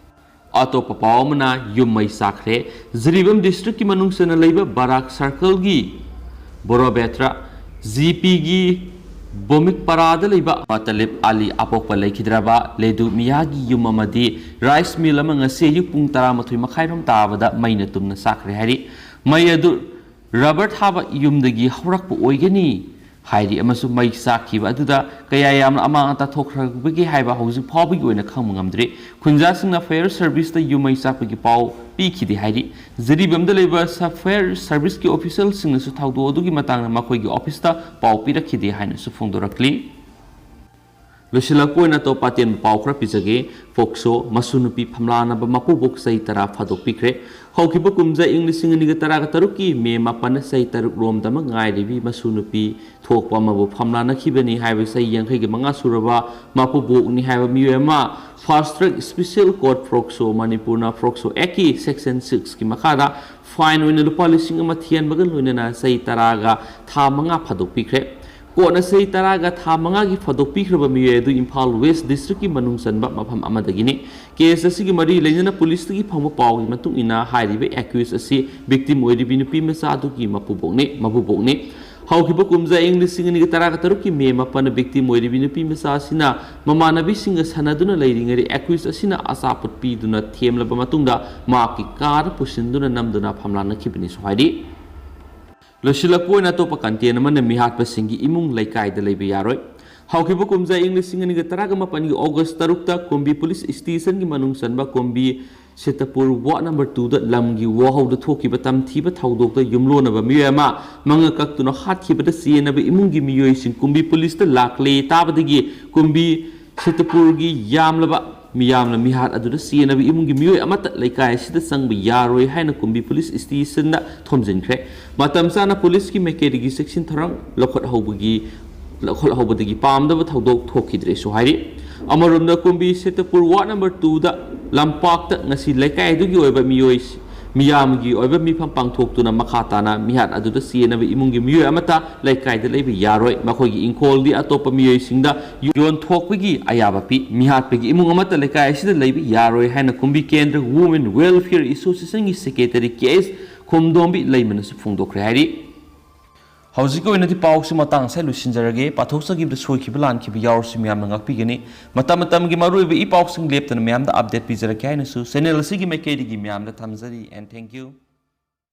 ꯑꯇꯣꯞꯄ ꯄꯥꯎ ꯑꯃꯅ, ꯌꯨꯝ ꯃꯩ ꯆꯥꯛꯈ꯭ꯔꯦ꯫ ꯖꯤꯔꯤꯕꯥꯝ ꯗꯤꯁꯇ꯭ꯔꯤꯛꯀꯤ ꯃꯅꯨꯡ ꯆꯟꯅ ꯂꯩꯕ ꯕꯔꯥꯛ ꯁꯔꯀꯜꯒꯤ ꯕꯣꯔꯣꯕꯦꯇ꯭ꯔꯥ ꯖꯤ ꯄꯤꯒꯤ ꯕꯣꯃꯤꯛ ꯄꯔꯥꯗ ꯂꯩꯕ ꯃꯇꯂꯤꯞ ꯑꯂꯤ ꯑꯄꯣꯛꯄ ꯂꯩꯈꯤꯗ꯭ꯔꯕ ꯂꯦꯗꯨ ꯃꯤꯌꯥꯒꯤ ꯌꯨꯝ ꯑꯃꯗꯤ ꯔꯥꯏꯁ ꯃꯤꯜ ꯑꯃ ꯉꯁꯤ ꯑꯌꯨꯛ ꯄꯨꯡ ꯇꯔꯥꯃꯥꯊꯣꯏ ꯃꯈꯥꯏꯔꯣꯝ ꯇꯥꯕꯗ ꯃꯩꯅ ꯇꯨꯝꯅ ꯆꯥꯛꯈ꯭ꯔꯦ ꯍꯥꯏꯔꯤ꯫ ꯃꯩ ꯑꯗꯨ ꯔꯕꯔ ꯊꯥꯕ ꯌꯨꯝꯗꯒꯤ ꯍꯧꯔꯛꯄ ꯑꯣꯏꯒꯅꯤ ꯍꯥꯏꯔꯤ ꯑꯃꯁꯨꯡ ꯃꯩ ꯆꯥꯛꯈꯤꯕ ꯑꯗꯨꯗ ꯀꯌꯥ ꯌꯥꯝꯅ ꯑꯃꯥꯡ ꯑꯇꯥ ꯊꯣꯛꯈ꯭ꯔꯕꯒꯦ ꯍꯥꯏꯕ ꯍꯧꯖꯤꯛ ꯐꯥꯎꯕꯒꯤ ꯑꯣꯏꯅ ꯈꯪꯕ ꯉꯝꯗ꯭ꯔꯤ꯫ ꯈꯨꯟꯖꯥꯁꯤꯡꯅ ꯐꯥꯌꯔ ꯁꯔꯚꯤꯁꯇ ꯌꯨꯝ ꯃꯩ ꯆꯥꯛꯄꯒꯤ ꯄꯥꯎ ꯄꯤꯈꯤꯗꯦ ꯍꯥꯏꯔꯤ꯫ ꯖꯤꯔꯤꯕꯥꯝꯗ ꯂꯩꯕ ꯁ-, ꯐꯥꯌꯔ ꯁꯔꯚꯤꯁꯀꯤ ꯑꯣꯐꯤꯁꯤꯌꯦꯜꯁꯤꯡꯅꯁꯨ ꯊꯧꯗꯣꯛ ꯑꯗꯨꯒꯤ ꯃꯇꯥꯡꯗ ꯃꯈꯣꯏꯒꯤ ꯑꯣꯐꯤꯁꯇ ꯄꯥꯎ ꯄꯤꯔꯛꯈꯤꯗꯦ ꯍꯥꯏꯅꯁꯨ ꯐꯣꯡꯗꯣꯔꯛꯂꯤ꯫ ꯂꯣꯏꯁꯤꯜꯂꯛꯄ ꯑꯣꯏꯅ ꯑꯇꯣꯞꯄ ꯑꯇꯦꯟꯕ ꯄꯥꯎ ꯈꯔ ꯄꯤꯖꯒꯦ꯫ ꯐꯣꯛꯁꯣ, ꯃꯁꯨ ꯅꯨꯄꯤ ꯐꯝꯂꯥꯅꯕ ꯃꯄꯨꯕꯣꯛ ꯆꯍꯤ ꯇꯔꯥ ꯐꯥꯗꯣꯛꯄꯤꯈ꯭ꯔꯦ꯫ ꯍꯧꯈꯤꯕ ꯀꯨꯝꯖꯥ ꯏꯪ ꯂꯤꯁꯤꯡ ꯑꯅꯤꯒ ꯇꯔꯥꯒ ꯇꯔꯨꯛꯀꯤ ꯃꯦ ꯃꯥꯄꯟ ꯆꯍꯤ ꯇꯔꯨꯛ ꯔꯣꯝꯗꯃꯛ ꯉꯥꯏꯔꯤꯕꯤ ꯃꯁꯨ ꯅꯨꯄꯤ ꯊꯣꯛꯄ ꯑꯃꯕꯨ ꯐꯝꯂꯥꯅꯈꯤꯕꯅꯤ ꯍꯥꯏꯕ ꯆꯍꯤ ꯌꯥꯡꯈꯩꯒꯤ ꯃꯉꯥ ꯁꯨꯔꯕ ꯃꯄꯨꯕꯣꯛꯅꯤ ꯍꯥꯏꯕ ꯃꯤꯑꯣꯏ ꯑꯃ ꯐꯥꯁ ꯇ꯭ꯔꯦꯛ ꯁ꯭ꯄꯦꯁꯤꯌꯦꯜ ꯀꯣꯔꯠ ꯐꯣꯛꯁꯣ, ꯃꯅꯤꯄꯨꯔꯅ ꯐꯣꯛꯁꯣ ꯑꯦꯛꯀꯤ ꯁꯦꯛꯁꯟ ꯁꯤꯛꯁꯀꯤ ꯃꯈꯥꯗ ꯐꯥꯏꯟ ꯑꯣꯏꯅ ꯂꯨꯄꯥ ꯂꯤꯁꯤꯡ ꯑꯃ ꯊꯤꯍꯟꯕꯒ ꯂꯣꯏꯅꯅ ꯆꯍꯤ ꯇꯔꯥꯒ ꯊꯥ ꯃꯉꯥ ꯐꯥꯗꯣꯛꯄꯤꯈ꯭ꯔꯦ꯫ ꯀꯣꯔꯠꯅ ꯆꯍꯤ ꯇꯔꯥꯒ ꯊꯥ ꯃꯉꯥꯒꯤ ꯐꯥꯗꯣꯛꯄꯤꯈ꯭ꯔꯕ ꯃꯤꯑꯣꯏ ꯑꯗꯨ ꯏꯝꯐꯥꯜ ꯋꯦꯁ ꯗꯤꯁꯇ꯭ꯔꯤꯛꯀꯤ ꯃꯅꯨꯡ ꯆꯟꯕ ꯃꯐꯝ ꯑꯃꯗꯒꯤꯅꯤ꯫ ꯀꯦꯁ ꯑꯁꯤꯒꯤ ꯃꯔꯤ ꯂꯩꯅꯅ ꯄꯨꯂꯤꯁꯇꯒꯤ ꯐꯪꯕ ꯄꯥꯎꯒꯤ ꯃꯇꯨꯡ ꯏꯟꯅ, ꯍꯥꯏꯔꯤꯕ ꯑꯦꯀ꯭ꯌꯨꯁ ꯑꯁꯤ ꯚꯤꯛꯇꯤꯝ ꯑꯣꯏꯔꯤꯕꯤ ꯅꯨꯄꯤ ꯃꯆꯥ ꯑꯗꯨꯒꯤ ꯃꯄꯨꯕꯣꯛꯅꯤ, ꯃꯄꯨꯕꯣꯛꯅꯤ꯫ ꯍꯧꯈꯤꯕ ꯀꯨꯝꯖꯥ ꯏꯪ ꯂꯤꯁꯤꯡ ꯑꯅꯤꯒ ꯇꯔꯥꯒ ꯇꯔꯨꯛꯀꯤ ꯃꯦ ꯃꯥꯄꯟꯗ ꯚꯤꯛꯇꯤꯝ ꯑꯣꯏꯔꯤꯕꯤ ꯅꯨꯄꯤ ꯃꯆꯥ ꯑꯁꯤꯅ ꯃꯃꯥꯟꯅꯕꯤꯁꯤꯡꯒ ꯁꯥꯟꯅꯗꯨꯅ ꯂꯩꯔꯤꯉꯩꯗ ꯑꯦꯀ꯭ꯌꯨꯁ ꯑꯁꯤꯅ ꯑꯆꯥꯄꯣꯠ ꯄꯤꯗꯨꯅ ꯊꯦꯝꯂꯕ ꯃꯇꯨꯡꯗ ꯃꯍꯥꯛꯀꯤ ꯀꯥꯔꯗ ꯄꯨꯁꯤꯟꯗꯨꯅ ꯅꯝꯗꯨꯅ ꯐꯝꯂꯥꯡꯅꯈꯤꯕꯅꯤꯁꯨ ꯍꯥꯏꯔꯤ꯫ ꯂꯣꯏꯁꯤꯜꯂꯛꯄ ꯑꯣꯏꯅ ꯑꯇꯣꯞꯄ ꯀꯟꯇꯦꯟ ꯑꯃꯅ ꯃꯤꯍꯥꯠꯄꯁꯤꯡꯒꯤ ꯏꯃꯨꯡ ꯂꯩꯀꯥꯏꯗ ꯂꯩꯕ ꯌꯥꯔꯣꯏ꯫ ꯍꯧꯈꯤꯕ ꯀꯨꯝꯖꯥ ꯏꯪ ꯂꯤꯁꯤꯡ ꯑꯅꯤꯒ ꯇꯔꯥꯒ ꯃꯥꯄꯟꯒꯤ ꯑꯣꯒꯁ ꯇꯔꯨꯛꯇ ꯀꯨꯝꯕꯤ ꯄꯨꯂꯤꯁ ꯁ꯭ꯇꯦꯁꯟꯒꯤ ꯃꯅꯨꯡ ꯆꯟꯕ ꯀꯨꯝꯕꯤ ꯁꯤꯇꯄꯨꯔ ꯋꯥꯔꯗ ꯅꯝꯕꯔ ꯇꯨꯗ ꯂꯝꯒꯤ ꯋꯥꯍꯧꯗ ꯊꯣꯛꯈꯤꯕ ꯇꯝꯊꯤꯕ ꯊꯧꯗꯣꯛꯇ ꯌꯨꯝꯂꯣꯟꯅꯕ ꯃꯤꯑꯣꯏ ꯑꯃ ꯃꯉꯛ ꯀꯛꯇꯨꯅ ꯍꯥꯠꯈꯤꯕꯗ ꯆꯦꯟꯅꯕ ꯏꯃꯨꯡꯒꯤ ꯃꯤꯑꯣꯏꯁꯤꯡ ꯀꯨꯝꯕꯤ ꯄꯨꯂꯤꯁꯇ ꯂꯥꯛꯂꯦ ꯇꯥꯕꯗꯒꯤ ꯀꯨꯝꯕꯤ ꯁꯤꯇꯄꯨꯔꯒꯤ ꯌꯥꯝꯂꯕ ꯃꯤꯌꯥꯝꯅ ꯃꯤꯍꯥꯠ ꯑꯗꯨꯗ ꯆꯦꯟꯅꯕ ꯏꯃꯨꯡꯒꯤ ꯃꯤꯑꯣꯏ ꯑꯃꯠꯇ ꯂꯩꯀꯥꯏ ꯑꯁꯤꯗ ꯆꯪꯕ ꯌꯥꯔꯣꯏ ꯍꯥꯏꯅ ꯀꯨꯝꯕꯤ ꯄꯨꯂꯤꯁ ꯁ꯭ꯇꯦꯁꯟꯗ ꯊꯣꯝꯖꯤꯟꯈ꯭ꯔꯦ꯫ ꯃꯇꯝ ꯆꯥꯅ ꯄꯨꯂꯤꯁꯀꯤ ꯃꯥꯏꯀꯩꯗꯒꯤ ꯆꯦꯛꯁꯤꯟ ꯊꯧꯔꯥꯡ ꯂꯧꯈꯠꯍꯧꯕꯒꯤ, ꯂꯧꯈꯠꯍꯧꯕꯗꯒꯤ ꯄꯥꯝꯗꯕ ꯊꯧꯗꯣꯛ ꯊꯣꯛꯈꯤꯗ꯭ꯔꯦꯁꯨ ꯍꯥꯏꯔꯤ꯫ ꯑꯃꯔꯣꯝꯗ ꯀꯨꯝꯕꯤ ꯁꯤꯇꯄꯨꯔ ꯋꯥꯔꯗ ꯅꯝꯕꯔ ꯇꯨꯗ ꯂꯝꯄꯥꯛꯇ ꯉꯁꯤ ꯂꯩꯀꯥꯏ ꯑꯗꯨꯒꯤ ꯑꯣꯏꯕ ꯃꯤꯑꯣꯏ, ꯃꯤꯌꯥꯝꯒꯤ ꯑꯣꯏꯕ ꯃꯤꯐꯝ ꯄꯥꯡꯊꯣꯛꯇꯨꯅ ꯃꯈꯥ ꯇꯥꯅ ꯃꯤꯍꯥꯠ ꯑꯗꯨꯗ ꯆꯦꯟꯅꯕ ꯏꯃꯨꯡꯒꯤ ꯃꯤꯑꯣꯏ ꯑꯃꯠꯇ ꯂꯩꯀꯥꯏꯗ ꯂꯩꯕ ꯌꯥꯔꯣꯏ꯫ ꯃꯈꯣꯏꯒꯤ ꯏꯪꯈꯣꯜꯗꯤ ꯑꯇꯣꯞꯄ ꯃꯤꯑꯣꯏꯁꯤꯡꯗ ꯌꯣꯟꯊꯣꯛꯄꯒꯤ ꯑꯌꯥꯕ ꯄꯤ꯫ ꯃꯤꯍꯥꯠꯄꯒꯤ ꯏꯃꯨꯡ ꯑꯃꯠꯇ ꯂꯩꯀꯥꯏ ꯑꯁꯤꯗ ꯂꯩꯕ ꯌꯥꯔꯣꯏ ꯍꯥꯏꯅ ꯀꯨꯝꯕꯤ ꯀꯦꯟꯗ꯭ꯔ ꯋꯨꯃꯦꯟ ꯋꯦꯜꯐꯤꯌꯔ ꯑꯦꯁꯣꯁꯤꯌꯦꯁꯟꯒꯤ ꯁꯦꯀ꯭ꯔꯦꯇꯔꯤ ꯀꯦ ꯑꯦꯁ ꯈꯣꯝꯗꯣꯝꯕꯤ ꯂꯩꯃꯅꯁꯨ ꯐꯣꯡꯗꯣꯛꯈ꯭ꯔꯦ ꯍꯥꯏꯔꯤ꯫ ꯍꯧꯖꯤꯛꯀꯤ ꯑꯣꯏꯅꯗꯤ ꯄꯥꯎꯁꯤ ꯃꯇꯥꯡ ꯑꯁꯤꯗ ꯂꯣꯏꯁꯤꯟꯖꯔꯒꯦ꯫ ꯄꯥꯊꯣꯛꯆꯈꯤꯕꯗ ꯁꯣꯏꯈꯤꯕ ꯂꯥꯟꯈꯤꯕ ꯌꯥꯎꯔꯁꯨ ꯃꯌꯥꯝꯅ ꯉꯥꯛꯄꯤꯒꯅꯤ꯫ ꯃꯇꯝ ꯃꯇꯝꯒꯤ ꯃꯔꯨꯑꯣꯏꯕ ꯏ ꯄꯥꯎꯁꯤꯡ ꯂꯦꯞꯇꯅ ꯃꯌꯥꯝꯗ ꯑꯞꯗꯦꯠ ꯄꯤꯖꯔꯛꯀꯦ ꯍꯥꯏꯅꯁꯨ ꯆꯦꯅꯦꯜ ꯑꯁꯤꯒꯤ ꯃꯥꯏꯀꯩꯗꯒꯤ ꯃꯌꯥꯝꯗ ꯊꯝꯖꯔꯤ꯫ And thank you꯫